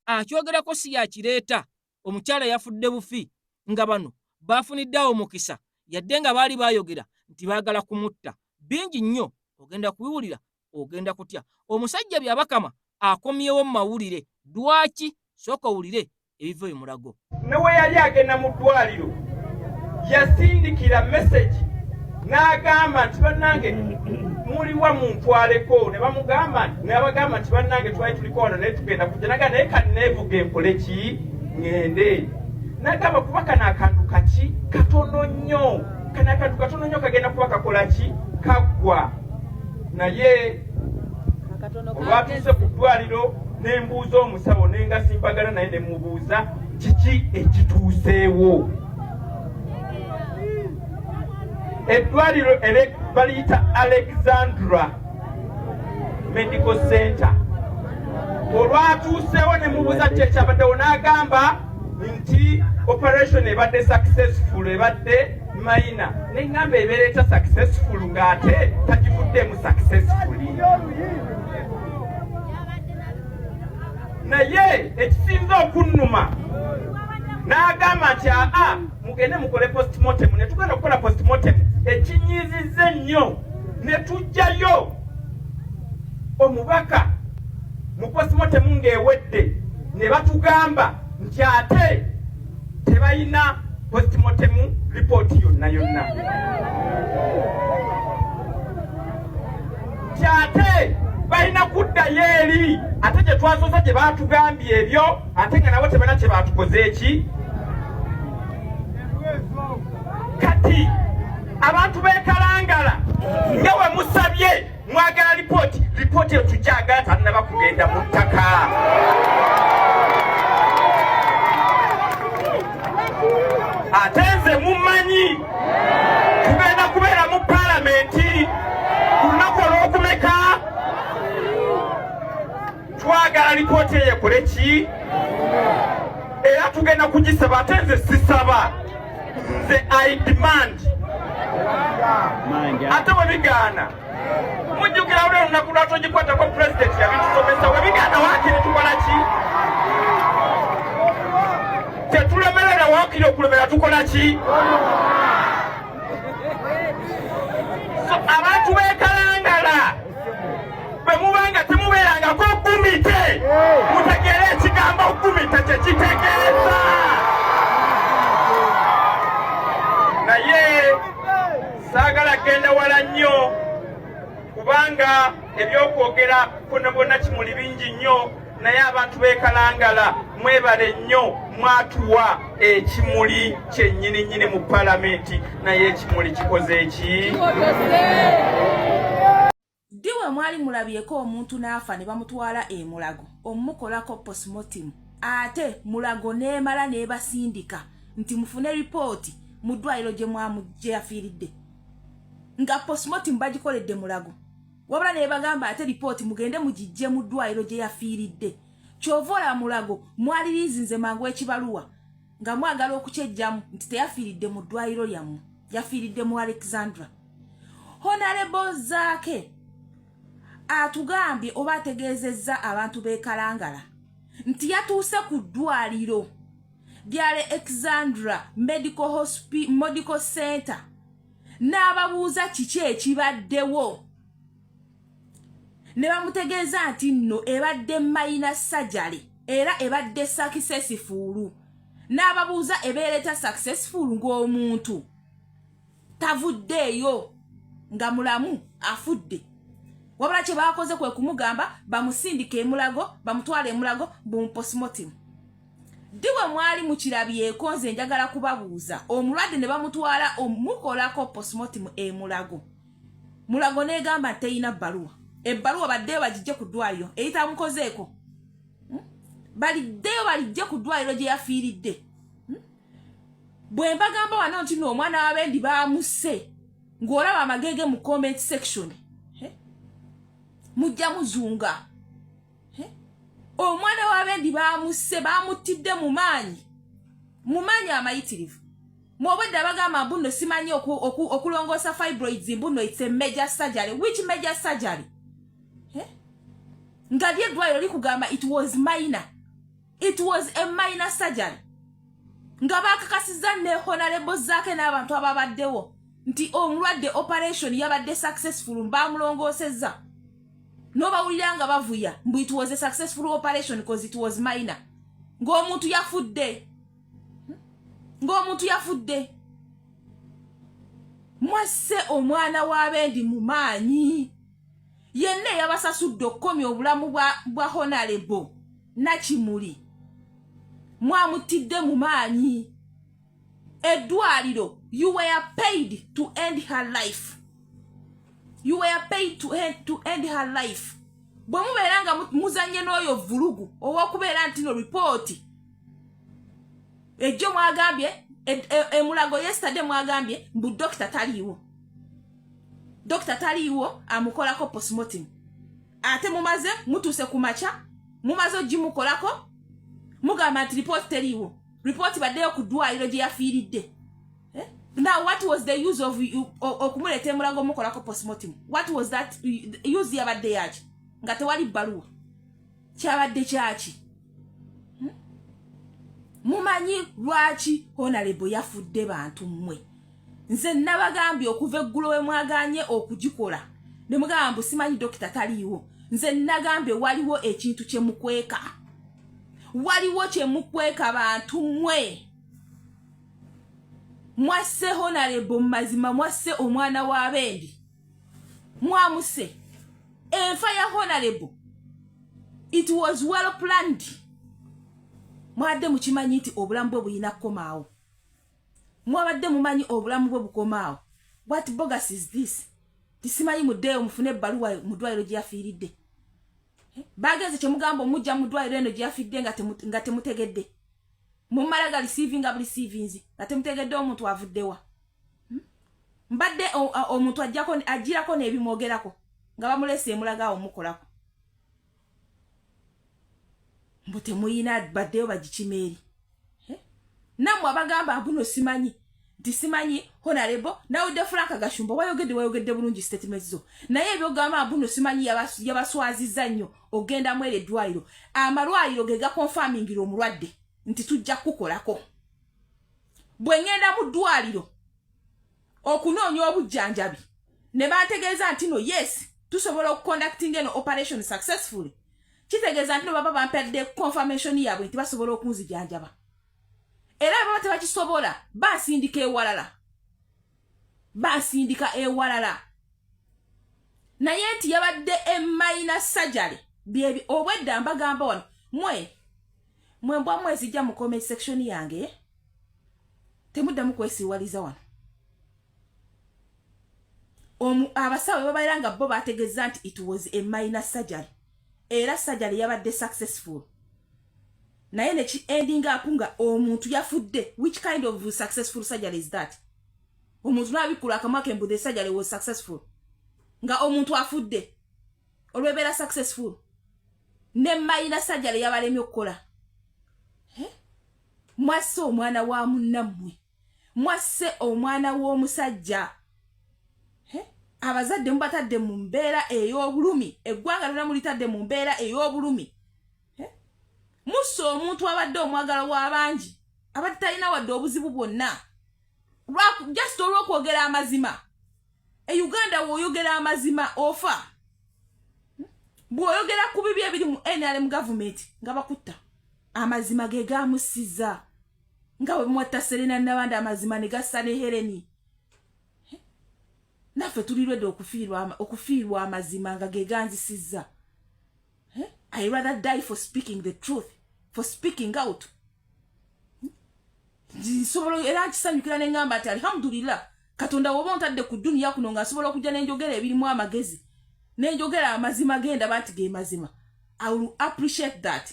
akyogerako si yakireeta. Omukyala yafudde bufi nga bano baafunidde awo mukisa, yadde nga baali baayogera nti baagala kumutta. Bingi nnyo ogenda kubiwulira, ogenda kutya. Omusajja Byabakama akomyewo mu mawulire. Lwaki? Sooka owulire ebiva e Mulago. Ne we yali agenda mu ddwaliro yasindikira mesegi n'agamba nti bannange muliwa muntwaleko, ne bamugamba ne babagamba nti bannange twali tuliko wano naye tugenda kujja, naga naye kanneevuga enkole ki ŋŋende, n'agamba kuba kano akantu kaki katono nnyo, kano akantu katono nnyo kagenda kuba kakola ki kaggwa. Naye olwatuuse ku ddwaliro ne mbuuza omusawo ne ngasimbagana naye ne mubuuza kiki ekituuseewo. Eddwaliro baliyita Alexandra. Medical Center. Olwatuuseewo ne mubuuza ki ekyabaddewo, n'agamba nti operation ebadde successful, ebadde minor. Ne ŋŋamba ebeera etya successful ng'ate tagivuddeemu successfully? Naye ekisinza okunnuma, n'agamba nti aa, mugende mukole postmortem. Ne tugenda okukola postmortem, ekinyiizizza ennyo, ne tujjayo omubaka mu postmortem ng'ewedde, ne batugamba nti ate tebalina postmortem report yonna yonna, nti ate balina kuddayo eri ate gye twasoose gye baatugambye ebyo, ate nga nabo tebalina kye baatukoze. Eki kati abantu b'ekalangala nga we musabye mwagala lipooti, lipooti eyo tugyagala, tannaba kugenda mu ttaka. Ate nze mumanyi tugenda kubeera mu palamenti ku lunaku olwokumeka. Twagala lipooti eyo ekole ki, era tugenda kugisaba. Ate nze sisaba, nze I demand. Ate bwe bigaana, mujjukira luli olunaku lwatogikwatako, pulezidenti yabitusomesa, bwe bigaana waakiri tukola ki? Tetulemerera, waakiri okulemera tukola ki? So abantu b'ekalangala, bwe muba nga temubeerangako gumite, mutegeere ekigambo gumite kye kitegeeza. Naye saagala genda wala nnyo, kubanga ebyokwogera kuno bonna kimuli bingi nnyo. Naye abantu b'ekalangala, mwebale nnyo, mwatuwa ekimuli kyennyini nnyini mu palamenti. Naye ekimuli kikoze eki? Ddi we mwali mulabyeko omuntu n'afa ne bamutwala e Mulago omukolako postmortem, ate Mulago n'emala n'ebasindika nti mufune ripooti mu ddwaliro gye gye yafiiridde, nga postmortem bagikoledde Mulago, wabula nebagamba ate ripooti mugende mugijje mu ddwaliro gye yafiiridde? Kyova olaba Mulago mwaliriizinze mangu ekibaluwa nga mwagala okukyejjamu nti teyafiiridde mu ddwaliro lyammwe, yafiiridde mu Alexandra. Honorable Zaake atugambye oba ategeezezza abantu b'e Kalangala nti yatuuse ku ddwaliro lya Alexandra Medical Hospi Medical Center n'ababuuza kiki ekibaddewo, ne bamutegeeza nti nno ebadde minor surgery era ebadde successful. N'ababuuza ebeereeta successful ng'omuntu tavuddeeyo, nga mulamu, afudde? Wabula kye baakoze kwe kumugamba bamusindika emulago, bamutwala emulago mu postmortem. Ddi we mwali mukirabyeko? Nze njagala kubabuuza, omulwadde ne bamutwala omukolako postmortem emulago, Mulago negamba nti teyina bbaluwa, ebbaluwa baddeyo bagijje ku ddwaliro eritamukozeeko, Baliddeyo balijje ku ddwaliro gye yafiiridde. Bwe mbagamba wano nti no omwana w'abendi baamusse, ng'olaba amagege mu comment section mujja muzunga. Omwana w'abendi baamusse, baamuttidde mu maanyi, mu maanyi amayitirivu. Mwobwedde abagamba mbu nno simanyi okulongoosa fibroids, mbu nno it's a major surgery. Which major surgery? Nga lyeddwaliro likugamba it was minor, it was a minor surgery, nga bakakasiza ne Honorable Zaake n'abantu ababaddewo nti omulwadde operation yabadde successful, bamulongoosezza, n'obawulira nga bavuya mbu it was a successful operation because it was minor, ng'omuntu yafudde, ng'omuntu yafudde. Mwasse omwana w'abendi mu maanyi. Yenna eyabasasudde okukomya obulamu bwa Honorable Nakimuli, mwamuttidde mu maanyi. Eddwaliro, you were paid to end her life, you were paid to end her life. Bwe mubeera nga muzanye n'oyo vulugu ow'okubeera nti no ripooti ejjo mwagambye emulago, yesterday mwagambye mbu dokita taliiwo, dokita taliiwo amukolako postmortem. Ate mumaze mutuuse ku makya, mumaze ogimukolako, mugamba nti ripooti teriiwo, ripooti baddeyo ku ddwaliro gye yafiiridde. Eh? Now what was the use of okumuleeta emulago omukolako postmortem? What was that use? Yabadde yaki nga tewali bbaluwa? Kyabadde kyaki? Mumanyi lwaki Honorable yafudde? Bantu mmwe, nze nabagambye okuva eggulo we mwaganye okugikola ne mugamba mbu simanyi dokita taliiwo. Nze nagambye waliwo ekintu kye mukweka, waliwo kye mukweka. Bantu mmwe, mwasse Honorable. Mu mazima mwasse omwana w'abendi, mwamuse. Enfa ya Honorable, it was well planned. Mwabadde mukimanyi nti obulamu bwe buyina kukomaawo, mwabadde mumanyi obulamu bwe bukomaawo. What bogus is this? Tisimanyi muddeeyo mufune ebbaluwa mu ddwaliro gye yafiiridde. Eh, bagenze kyemugamba omujja mu ddwaliro eno gye yafidde nga temutegedde, mumala ga receivinga bureceivinzi nga temutegedde omuntu avuddewa. Mbadde omuntu ajjako agirako n'ebimwogerako nga bamulese emulagaawo mukolako mbu temuyina, baddeyo bagikima eri. Eh? Nammwe abagamba mbuno simanyi nti simanyi Honorable, nawudde Frank Gashumba wayogedde, wayogedde bulungi statement zo, naye ebyogamba mbuno simanyi yabaswazizza nnyo ogenda mwera eddwaliro. Amalwaliro ge gaconfirmingira omulwadde nti tujja kukukolako. Bwe ŋŋenda mu ddwaliro okunoonya obujjanjabi ne bantegeeza nti no, yes, tusobola okuconductinga eno operation successfully, kitegeeza nti no baba bampadde confirmation yaabwe nti basobola okunzijanjaba. Era baba tebakisobola, bansindika ewalala, bansindika ewalala. Naye nti yabadde e minor surgery, byebi obwedda mbagamba wano. Mwe mwe mbwa mwezijja mu comment section yange, temuddamu kwesiiwaliza wano. Abasawo babaera nga bo bategeeza nti it was a minor surgery, era surgery yabadde successful, naye neki ending up nga omuntu yafudde. Which kind of successful surgery is that? Omuntu nabikkula akamwa ke mbu the surgery was successful nga omuntu afudde. Olwebeera successful ne minor surgery yabalemye okukola. Mwasse omwana wa munnammwe, mwasse omwana w'omusajja. Abazadde mubatadde mu mbeera ey'obulumi, eggwanga lyonna mulitadde mu mbeera ey'obulumi. Musse omuntu abadde omwagala w'abangi, abadde talina wadde obuzibu bwonna, just olw'okwogera amazima. E Uganda w'oyogera amazima ofa. Bw'oyogera ku bibi ebiri mu NRM gavumenti nga bakutta. Amazima ge gamusiza nga bwe mwatta Serena Nabandi, amazima ne gassa ne Hereni. Naffe tulirwedde okufiirwa amazima nga ge ganzisizza. I rather die for speaking the truth, for speaking out. Nsobola era nkisanyukira neŋŋamba nti alhamdulillah, Katonda woba ontadde ku duniya kuno nga nsobola okujja nenjogera ebirimu amagezi, nenjogera amazima gendaba nti ge mazima, I will appreciate that.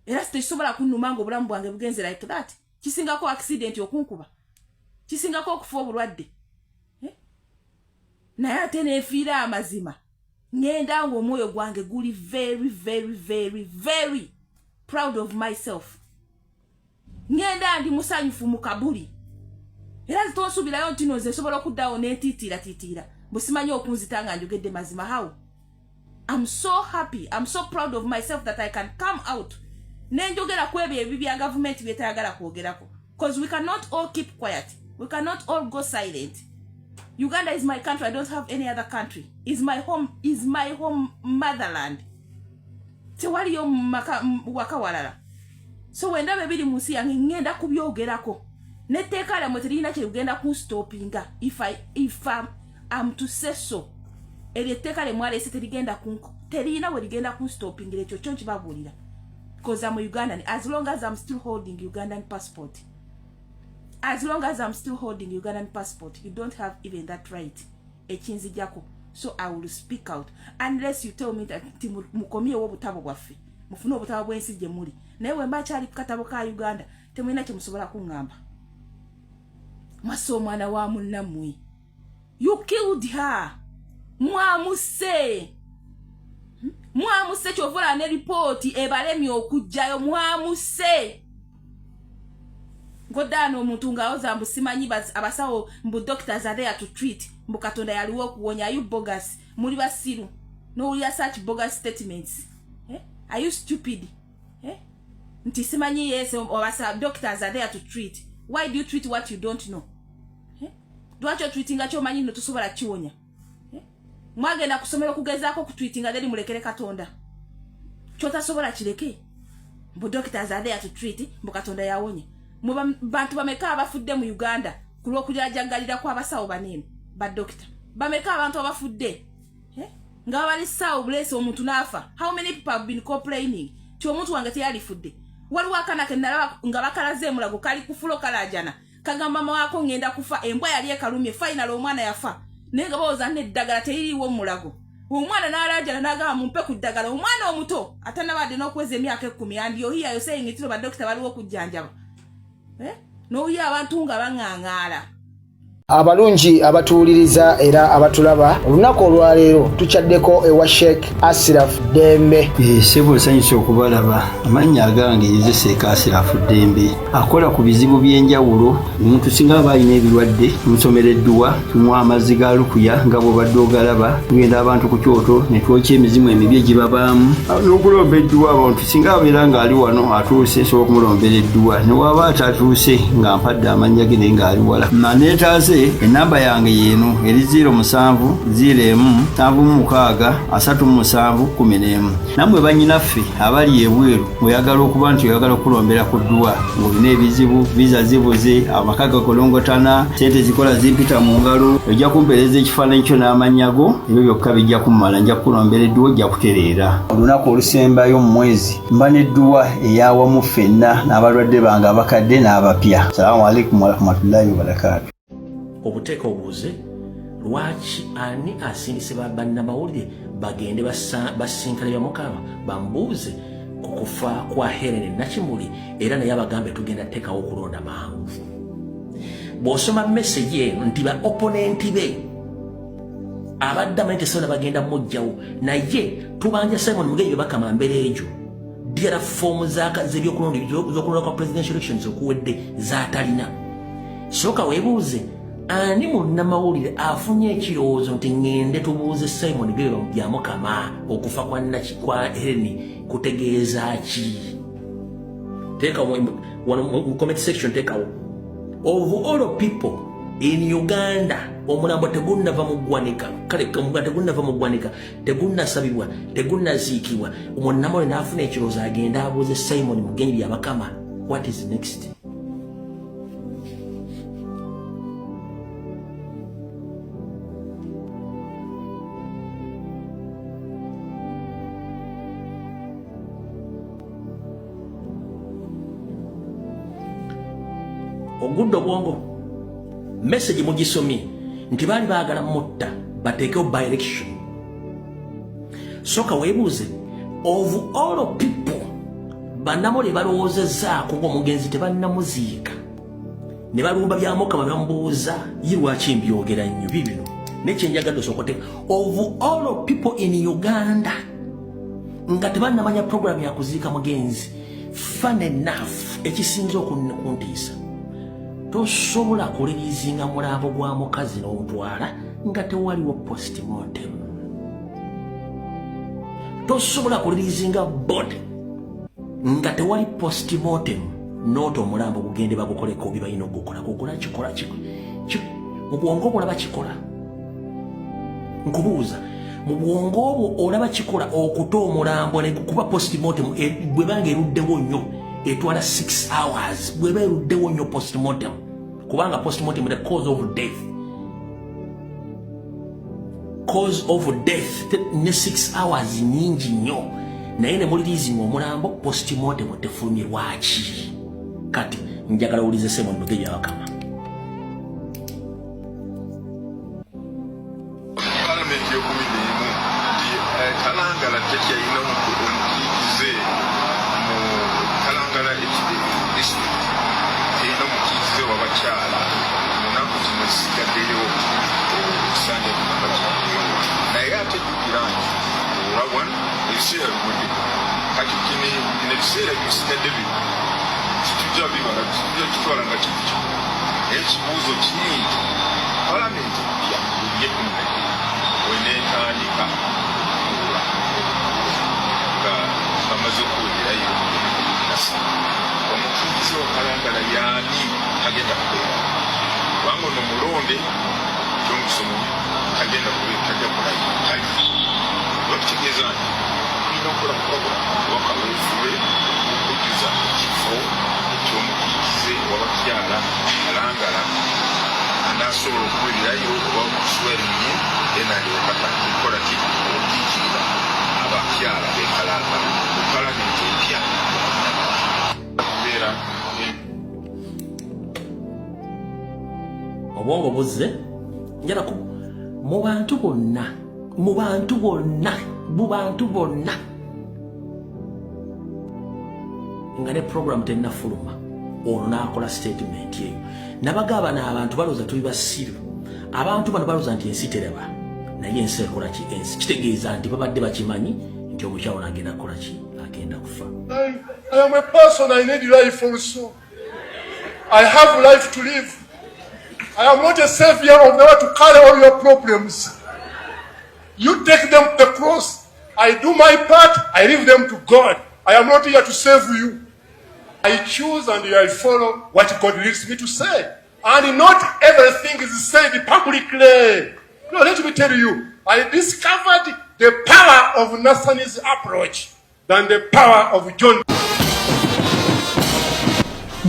Era tekisobola kunnuma nga obulamu bwange bugenze like that. Kisingako accident okunkuba, kisingako okufa obulwadde. Eh? Naye ate neefiira amazima, ŋŋenda ng'omwoyo gwange guli very very very very proud of myself. Ŋŋenda ndi musanyufu mu kabuli, era zitonsuubirayo nti no nze nsobola okuddawo nentiitiiratiitiira bwe okunzita nga njogedde mazima. How I'm so happy, I'm so proud of myself that I can come out nenjogera ku ebyo ebibi bya gavumenti byetayagala kwogerako, because we cannot all keep quiet, we cannot all go silent. Uganda is my country. I don't have any other country. Is my home, is my home motherland. Tewaliyo waka walala. So wendaba ebiri mu nsi yange, ŋŋenda kubyogerako netteeka lyammwe teririna kyerugenda kunstopinga. If I'm to say so, eryo etteeka lye mwaleese terigenda, teriyina we ligenda kunstopingira. Ekyo kyo nkibabuulira because I'm Ugandan. As long as I'm still holding Ugandan passport, as long as I'm still holding Ugandan passport, you don't have even that right ekinzijako. So I will speak out unless you tell me that nti mukomyewo obutabo bwaffe, mufune obutabo bw'ensi gye muli. Naye bwe mba kyali ku katabo ka Uganda, temulina kyemusobola kuŋŋamba. Mwasse omwana wa munnammwe. You killed her. Mwamuse. Mwamuse kyovula ne ripooti ebalemye okujjayo mwamuse. Ngodaano omuntu ng'awoza mbu simanyi abasawo mbu doctors are there to treat mbu Katonda yaliwo okuwonya. Are you bogus? Muli basiru. N'owulira such bogus statements. Eh? Are you stupid? Eh? Nti simanyi yes obasa doctors are there to treat. Why do you treat what you don't know? Eh? Lwaki otreatinga kyomanyi no tosobola kiwonya? Eh? Mwagenda kusomera okugezaako okutreatinga then mulekere Katonda. Kyotasobola kireke. Mbu doctors are there to treat mbu Katonda yawonya. Mu bantu bameka abafudde mu Uganda ku lw'okujajaggalira kw'abasawo baneeno ba doctor. Bameka abantu abafudde? Eh? Nga babali ssaawa obuleesi omuntu n'afa. How many people have been complaining ti omuntu wange teyalifudde? Waliwo akaana ke nalaba nga bakalaze emulago kali ku fulo kalaajana kagamba mawako ngenda kufa embwa yali ekalumye final omwana yafa naye nga bawoza n'eddagala teririiwo mu mulago omwana n'alaajana n'agamba mumpe ku ddagala omwana omuto atanabadde n'okuweza emyaka 10 and you're here you're saying it badokita baliwo okujjanjaba eh? N'owulira abantu nga baŋŋaŋaala. Abalungi abatuwuliriza era abatulaba olunaku olwaleero tukyaddeko ewa Sheikh Asiraf Ddembe. Ssebo nsanyuse okubalaba. Amannya agange nze Sheikh Asiraf Ddembe, akola ku bizibu by'enjawulo. Omuntu singa aba alina ebirwadde tumusomera edduwa, tumuwa amazzi ga lukuya nga bw'obadde ogalaba, tugenda abantu ku kyoto ne twokya emizimu emibi egibabaamu n'okulomba edduwa. Abantu singa abeera ng'ali wano atuuse nsobola okumulombera edduwa, ne waba atatuuse nga mpadde amannya ge naye ng'ali wala naneetaaze. Enamba yange yeeno eri 07 01 76 37 11. Nammwe bannyinaffe abali ebweru ng'oyagala okuba nti oyagala okulombera ku dduwa ng'olina ebizibu, viza zibuze, amaka gakolongotana, sente zikola zimpita mu ngalo, ojja kumpeereza ekifaananyi kyo n'amannya go, ebyo byokka bijja kummala, nja kukulombera edduwa ojja kutereera. Olunaku olusembayo mu mwezi mba n'edduwa eyawamu ffenna n'abalwadde bange abakadde n'abapya. Salaamu alaikum warahmatullahi wabarakaatu. Obuteeka obuuze lwaki ani asindise bannamawulire bagende basinkane Byamukama bamubuuze ku kufa kwa Helen Nakimuli, era naye abagambe tugenda teekawo okulonda mangu. Bw'osoma message eno nti ba opponent be abadde amanyi tesobola bagenda mujjawo, naye tubanja Simon Mugenyi Byabakama Mbereejo ddala foomu z'ebyokulonda kwa presidential elections okuwedde z'atalina. Sooka weebuuze ani munnamawulire afunye ekirowoozo nti ŋŋende tubuuze Simon Byamukama okufa kwa kwa Helen kutegeeza ki? Teeka wano mu comment section, teekawo of all people in Uganda omulambo tegunnava mu ggwanika, kale tegunnava mu ggwanika, tegunnasabibwa, tegunnaziikibwa, munnamawulire n'afuna ekirowoozo agende abuuze Simon Mugenyi Byabakama what is next? Ogudde obwongo message mugisomye nti baali baagala mutta bateekewo by election. Soka weebuuze of all people bannamawulire balowoozezaako ng'omugenzi tebannamuziika ne balumba Byamukama bamubuuza ye lwaki mbyogera nnyo bibino nekyenjagadde osooka of all people in Uganda nga tebannamanya program ya kuziika mugenzi. Fun enough, ekisinza okuntiisa, tosobola kulirizinga mulambo gwa mukazi n'otwala nga tewaliwo postmortem. Tosobola kulirizinga body nga tewali postmortem, noota omulambo gugende bagukoleko bye balina okugukola. Kukola kikola mu bwongo obwo olaba kikola? Nkubuuza, mu bwongo obwo olaba kikola okuta omulambo nekukuba postmortem bwebanga eruddewo nnyo etwala 6 hours, bweba eruddewo nnyo postmortem, kubanga postmortem the cause of death, cause of death ne 6 hours nyingi nnyo, naye ne mulirizinga omulambo postmortem tefulumye lwaki? Kati njagala owulize Simon Mugenyi Byabakama. Palamenti ye-11 nti Kalangala tekyalina omukiikize mu Kalangala district, terina omukiikize w'abakyala mu nnaku zino zisigaddeyo ekisanja kino bakigyewo. Naye ate jjukira nti olwa one Ebiseera biwedde. Kati kino bino ebiseera bisigadde bino titujja bibala, titujja kitwala nga kintu kikulu. Naye ekibuuzo kiri nti palamenti empya ey'ekkumi n'ebbiri weneetandika okutuula nga bamaze okuwulirayo nasa, omukiikize wa Kalangala yaani tagenda kubeera, kubanga ono mulonde Johnson tagenda kubeera, tajja kulayira tali. Oba kitegeeza nti tulina okukola program oba kaweefube okujjuza ekifo eky'omukiikize w'abakyala Kalangala anaasobola okuwa ebirayiro oba okuswearinye, then alyoka kukola ki? Okukiikirira abakyala b'e Kalangala mu palamenti empya kubeera. Obwongo buzze njala ku mu bantu bonna, mu bantu bonna, mu bantu bonna nga ne program tennafuluma, ono n'akola statement eyo. Nabaga bano abantu balowooza tuli basiru. Abantu bano balowooza nti ensi teraba, naye ensi ekola ki? Ensi kitegeeza nti babadde bakimanyi nti omukyalo agenda kukola ki? Agenda kufa. I am a person, I need life also. I have life to live. I am not a savior of the world to carry all your problems. You take them to the cross. I do my part, I leave them to God. I am not here to save you. I choose and I follow what God leads me to say. And not everything is said publicly. No, let me tell you, I discovered the power of Nathaniel's approach than the power of John.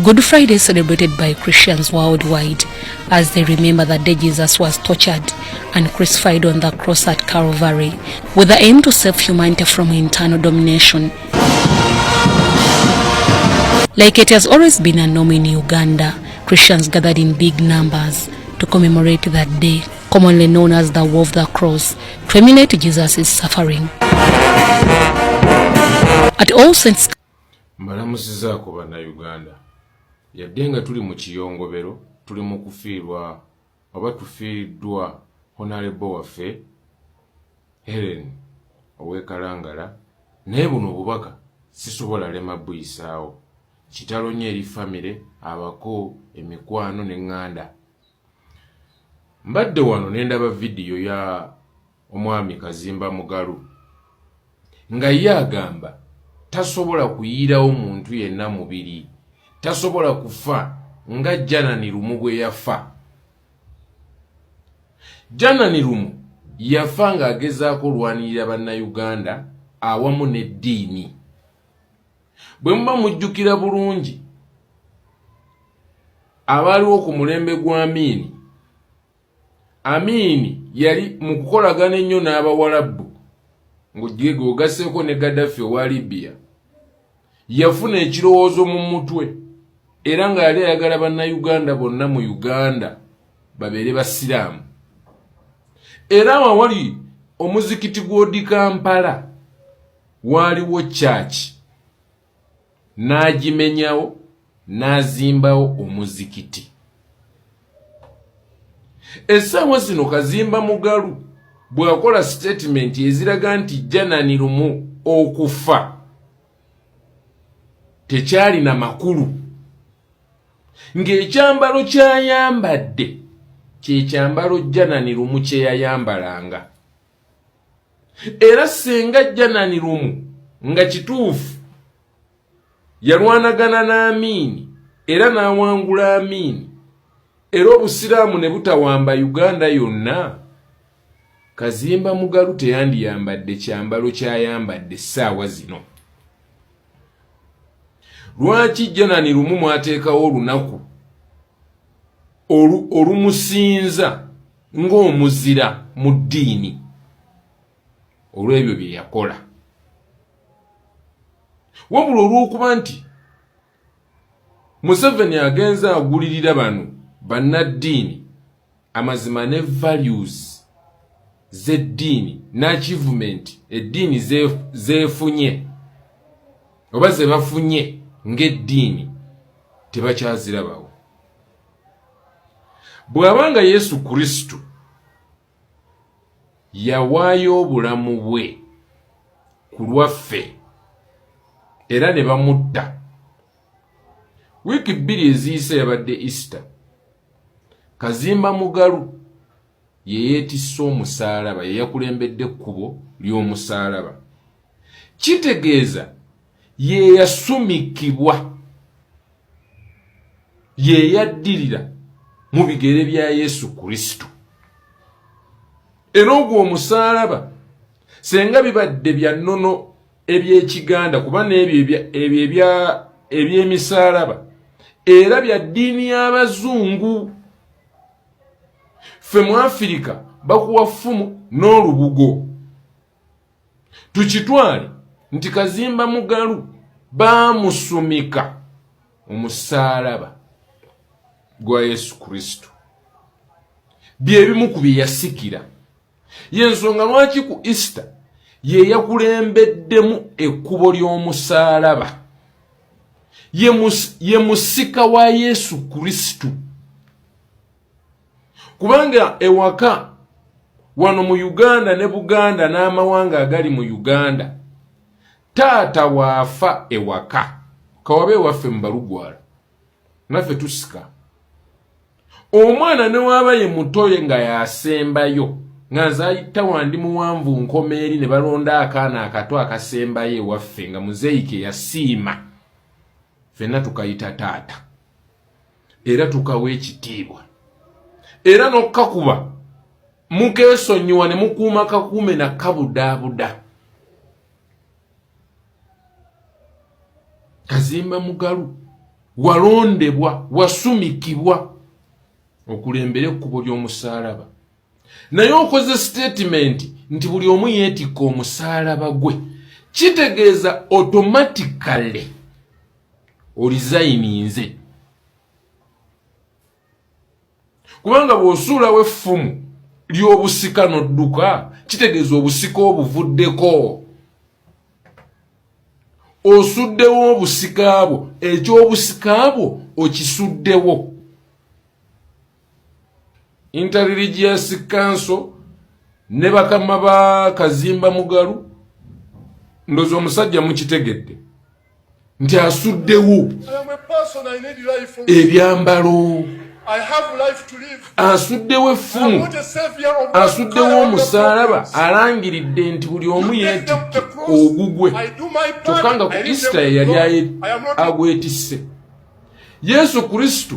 Good Friday is celebrated by Christians worldwide as they remember the day Jesus was tortured and crucified on the cross at Calvary, with the aim to save humanity from internal domination. Like it has always been a norm in Uganda, Christians gathered in big numbers to commemorate that day, commonly known as the Way of the Cross, to emulate Jesus' suffering. At All Saints Mbalamusizaako Bannayuganda. Yadde nga tuli mu kiyongobero, tuli mu kufiirwa oba tufiiriddwa honorable waffe Helen ow'e Kalangala, naye buno obubaka sisobola lema buyisaawo. Kitalo nnyo eri famire, abako, emikwano n'eŋŋanda. Mbadde wano ne ndaba vidiyo ya omwami Kazimba Mugalu nga ye agamba tasobola kuyiirawo muntu yenna mubiri, tasobola kufa nga Janani Lumu bwe yafa. Janani Lumu yafa ng'agezaako olwanirira Bannayuganda awamu n'eddiini. Bwe muba mujjukira bulungi, abaaliwo ku mulembe gwa Amiini, Amiini yali mu kukolagana ennyo n'Abawalabbu, ng'ogasseeko ne Gaddafi owa Libya. Yafuna ekirowoozo mu mutwe era nga yali ayagala Bannayuganda bonna mu Uganda babeere basiraamu. Era wawali omuzikiti gw'Odi Kampala waaliwo kyaki, n'agimenyawo n'azimbawo omuzikiti. Essaawa zino Kazimba Mugalu bw'akola sitatimenti eziraga nti Janani Lumu okufa tekyalina makulu, ng'ekyambalo ky'ayambadde kyekyambalo Janani Lumu kye yayambalanga. Era senga Janani Lumu nga kituufu yalwanagana n'Amiini era n'awangula Amiini, era obusiraamu ne butawamba Uganda yonna, Kazimba Mugalu teyandiyambadde kyambalo kyayambadde essaawa zino. Lwaki Janani Lumu mwateekawo olunaku olumusinza ng'omuzira mu ddiini olw'ebyo bye yakola? Wabula olw'okuba nti Museveni agenze agulirira bano bannaddiini amazima ne values z'eddiini n'achievement eddiini zeefunye oba ze bafunye ng'eddiini tebakyazirabawo. Bw'aba nga Yesu Kristo yawaayo obulamu bwe ku lwaffe era ne bamutta. Wiiki 2 eziyise yabadde Easter. Kazimba Mugalu ye yeetisse omusaalaba, ye yakulembedde ekkubo ly'omusaalaba. Kitegeeza ye yasumikibwa, ye yaddirira mu bigere bya Yesu Kristo. Era ogwo omusaalaba senga bibadde bya nnono eby'Ekiganda, kuba n'ebyo eby'emisaalaba era bya ddiini y'Abazungu. Ffe mu Afirika bakuwa ffumu n'olubugo. Tukitwale nti Kazimba Mugalu baamusumika omusaalaba gwa Yesu Kristo, bye bimu ku bye yasikira. Y'ensonga lwaki ku Easter ye yakulembeddemu ekkubo ly'omusaalaba. Ye musika wa Yesu Kristo. Kubanga ewaka wano mu Uganda ne Buganda n'amawanga agali mu Uganda, taata waafa ewaka, kawabe ewaffe mu Balugwala, naffe tusika. Omwana ne waaba ye mutoye nga yasembayo, nga nze ayitta wandi muwanvu nkoma eri, ne balonda akaana akato akasembayo ewaffe nga muzeeyi ke yasiima, ffenna tukayita taata era tukawa ekitiibwa, era n'okkakuba mukeesonyiwa ne mukuuma kakuume na kabudaabuda. Kazimba Mugalu walondebwa, wasumikibwa okulembera ekkubo ly'omusaalaba, naye okoze sitatimenti nti buli omu yeetikka omusaalaba gwe. Kitegeeza automatically orizayininze, kubanga bw'osuulawo effumu ly'obusika n'odduka, kitegeeza obusika obuvuddeko, osuddewo obusika bwo, eky'obusika bwo okisuddewo. Interreligious Council ne bakama ba Kazimba Mugalu, ndoza omusajja mukitegedde nti asuddewo ebyambalo, asuddewo effumu, asuddewo omusaalaba, alangiridde nti buli omu yeetikke ogugwe, kyokka nga ku Easter ye yali agwetisse. Yesu Kristo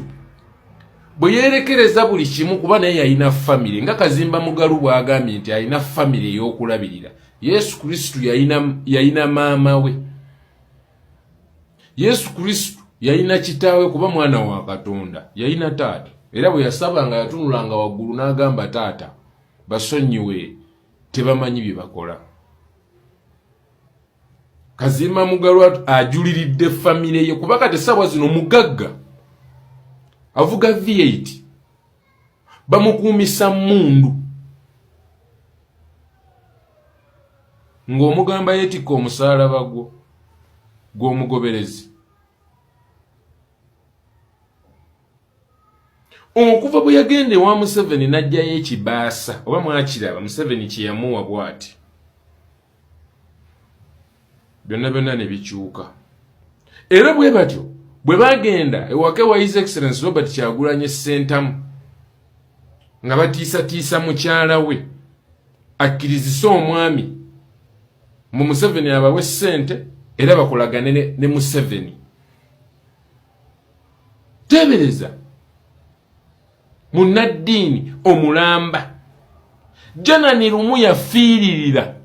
bwe yeerekereza buli kimu, kuba naye yalina famire, nga Kazimba Mugalu bw'agambye nti alina famire ey'okulabirira. Yesu Kristo yalina maama we, Yesu Kristo yalina kitaawe, kuba mwana wa Katonda, yalina taata. Era bwe yasabanga yatunulanga waggulu n'agamba, taata basonyiwe, tebamanyi bye bakola. Kazimba Mugalu ajuliridde famire ye, kuba kati essaawa zino mugagga, avuga V8, bamukuumisa mmundu, ng'omugamba yeetikka omusaalaba gwo gw'omugoberezi. Okuva bwe yagenda ewa Museveni n'aggyayo ekibaasa, oba mwakiraba Museveni kye yamuwa bw'ati, byonna byonna ne bikyuka. Era bwe batyo bwe bagenda ewaka ewa His Excellence Robert Kyagulanyi Ssentamu, nga batiisatiisa mukyala we akkirizise omwami mu Museveni abawe ssente era bakolagane ne Museveni. Teebereza munnaddiini omulamba Janani Lumu yafiiririra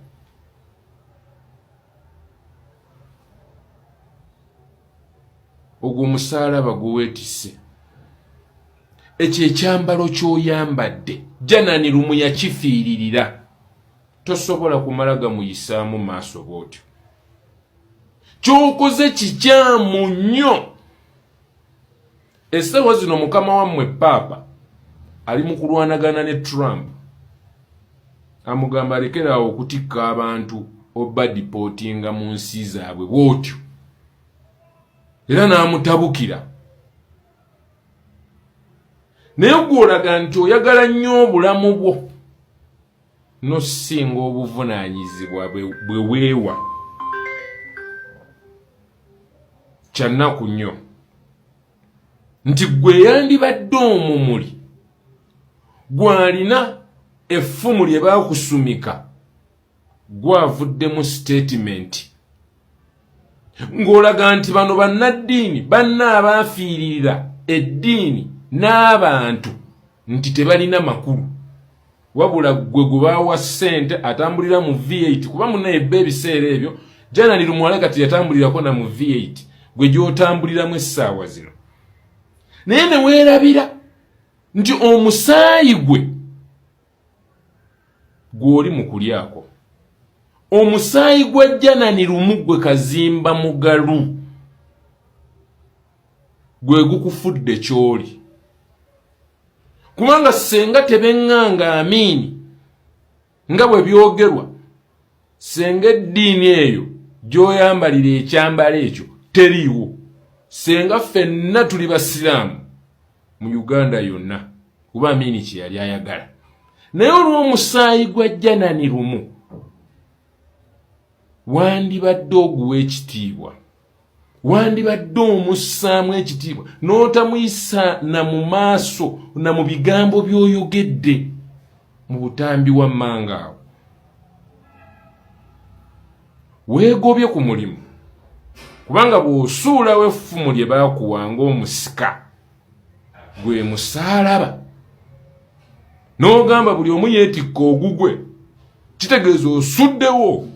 ogwo omusaalaba gweweetisse, ekyo ekyambalo ky'oyambadde Janani Lumu yakifiiririra. Tosobola kumala gamuyisaamu maaso bw'otyo. Ky'okoze kikyamu nnyo. Essaawa zino mukama wammwe Paapa ali mu kulwanagana ne Trump, amugamba alekeraawo okutikka abantu oba dipootinga mu nsi zaabwe bw'otyo, era n'amutabukira. Naye gw'olaga nti oyagala nnyo obulamu bwo n'osinga obuvunaanyizibwa bwe weewa. Kyannaku nnyo nti gwe yandibadde omumuli gwalina effumu lye baakusumika gwavuddemu sitatimenti ng'olaga nti bano bannaddiini banna abaafiiririra eddiini n'abantu nti tebalina makulu wabula gwe gwe baawa ssente atambulira mu V8 kuba munaye bba ebiseera ebyo janani lumwale kati yatambulirako na mu V8 gwe gy'otambuliramu essaawa zino naye ne weerabira nti omusaayi gwe gw'oli mu kulyako omusaayi gwa janani lumu gwe kazimba mugalu gwe gukufudde ky'oli kubanga senga tebeŋŋanga amiini nga bwe byogerwa senga eddiini eyo gy'oyambalira ekyambalo ekyo teriiwo senga ffenna tuli basiraamu mu uganda yonna kuba amiini kye yali ayagala naye olw'omusaayi gwa janani lumu wandibadde oguwa ekitiibwa wandibadde omussaamu ekitiibwa n'otamuyisa na mu maaso na mu bigambo by'oyogedde mu butambi wammanga awo weegobye ku mulimu kubanga bw'osuulawo effumu lye baakuwa ng'omusika gwe musaalaba n'ogamba buli omu yeetikka ogugwe kitegeeza osuddewo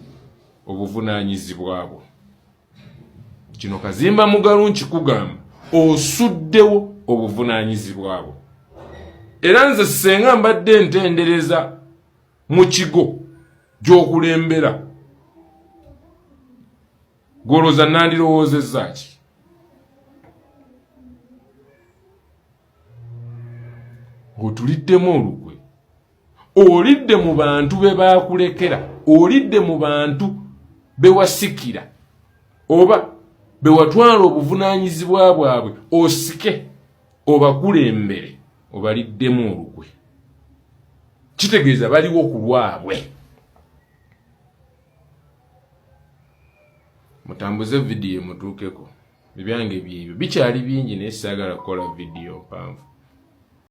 obuvunaanyizibwa bwo kino kazimba mugalu nkikugamba osuddewo obuvunaanyizibwa bwo era nze senga mbadde ntendereza mu kigo gy'okulembera gwolooza nandirowoozezza ki otuliddemu olukwe olidde mu bantu be baakulekera olidde mu bantu be wasikira oba be watwala obuvunaanyizibwa bwabwe osike obakulembere obaliddemu olukwe kitegeeza baliwo ku lwabwe mutambuze vidiyo emutuukeko ebyange byebyo bikyali bingi naye saagala kukola vidiyo mpanvu.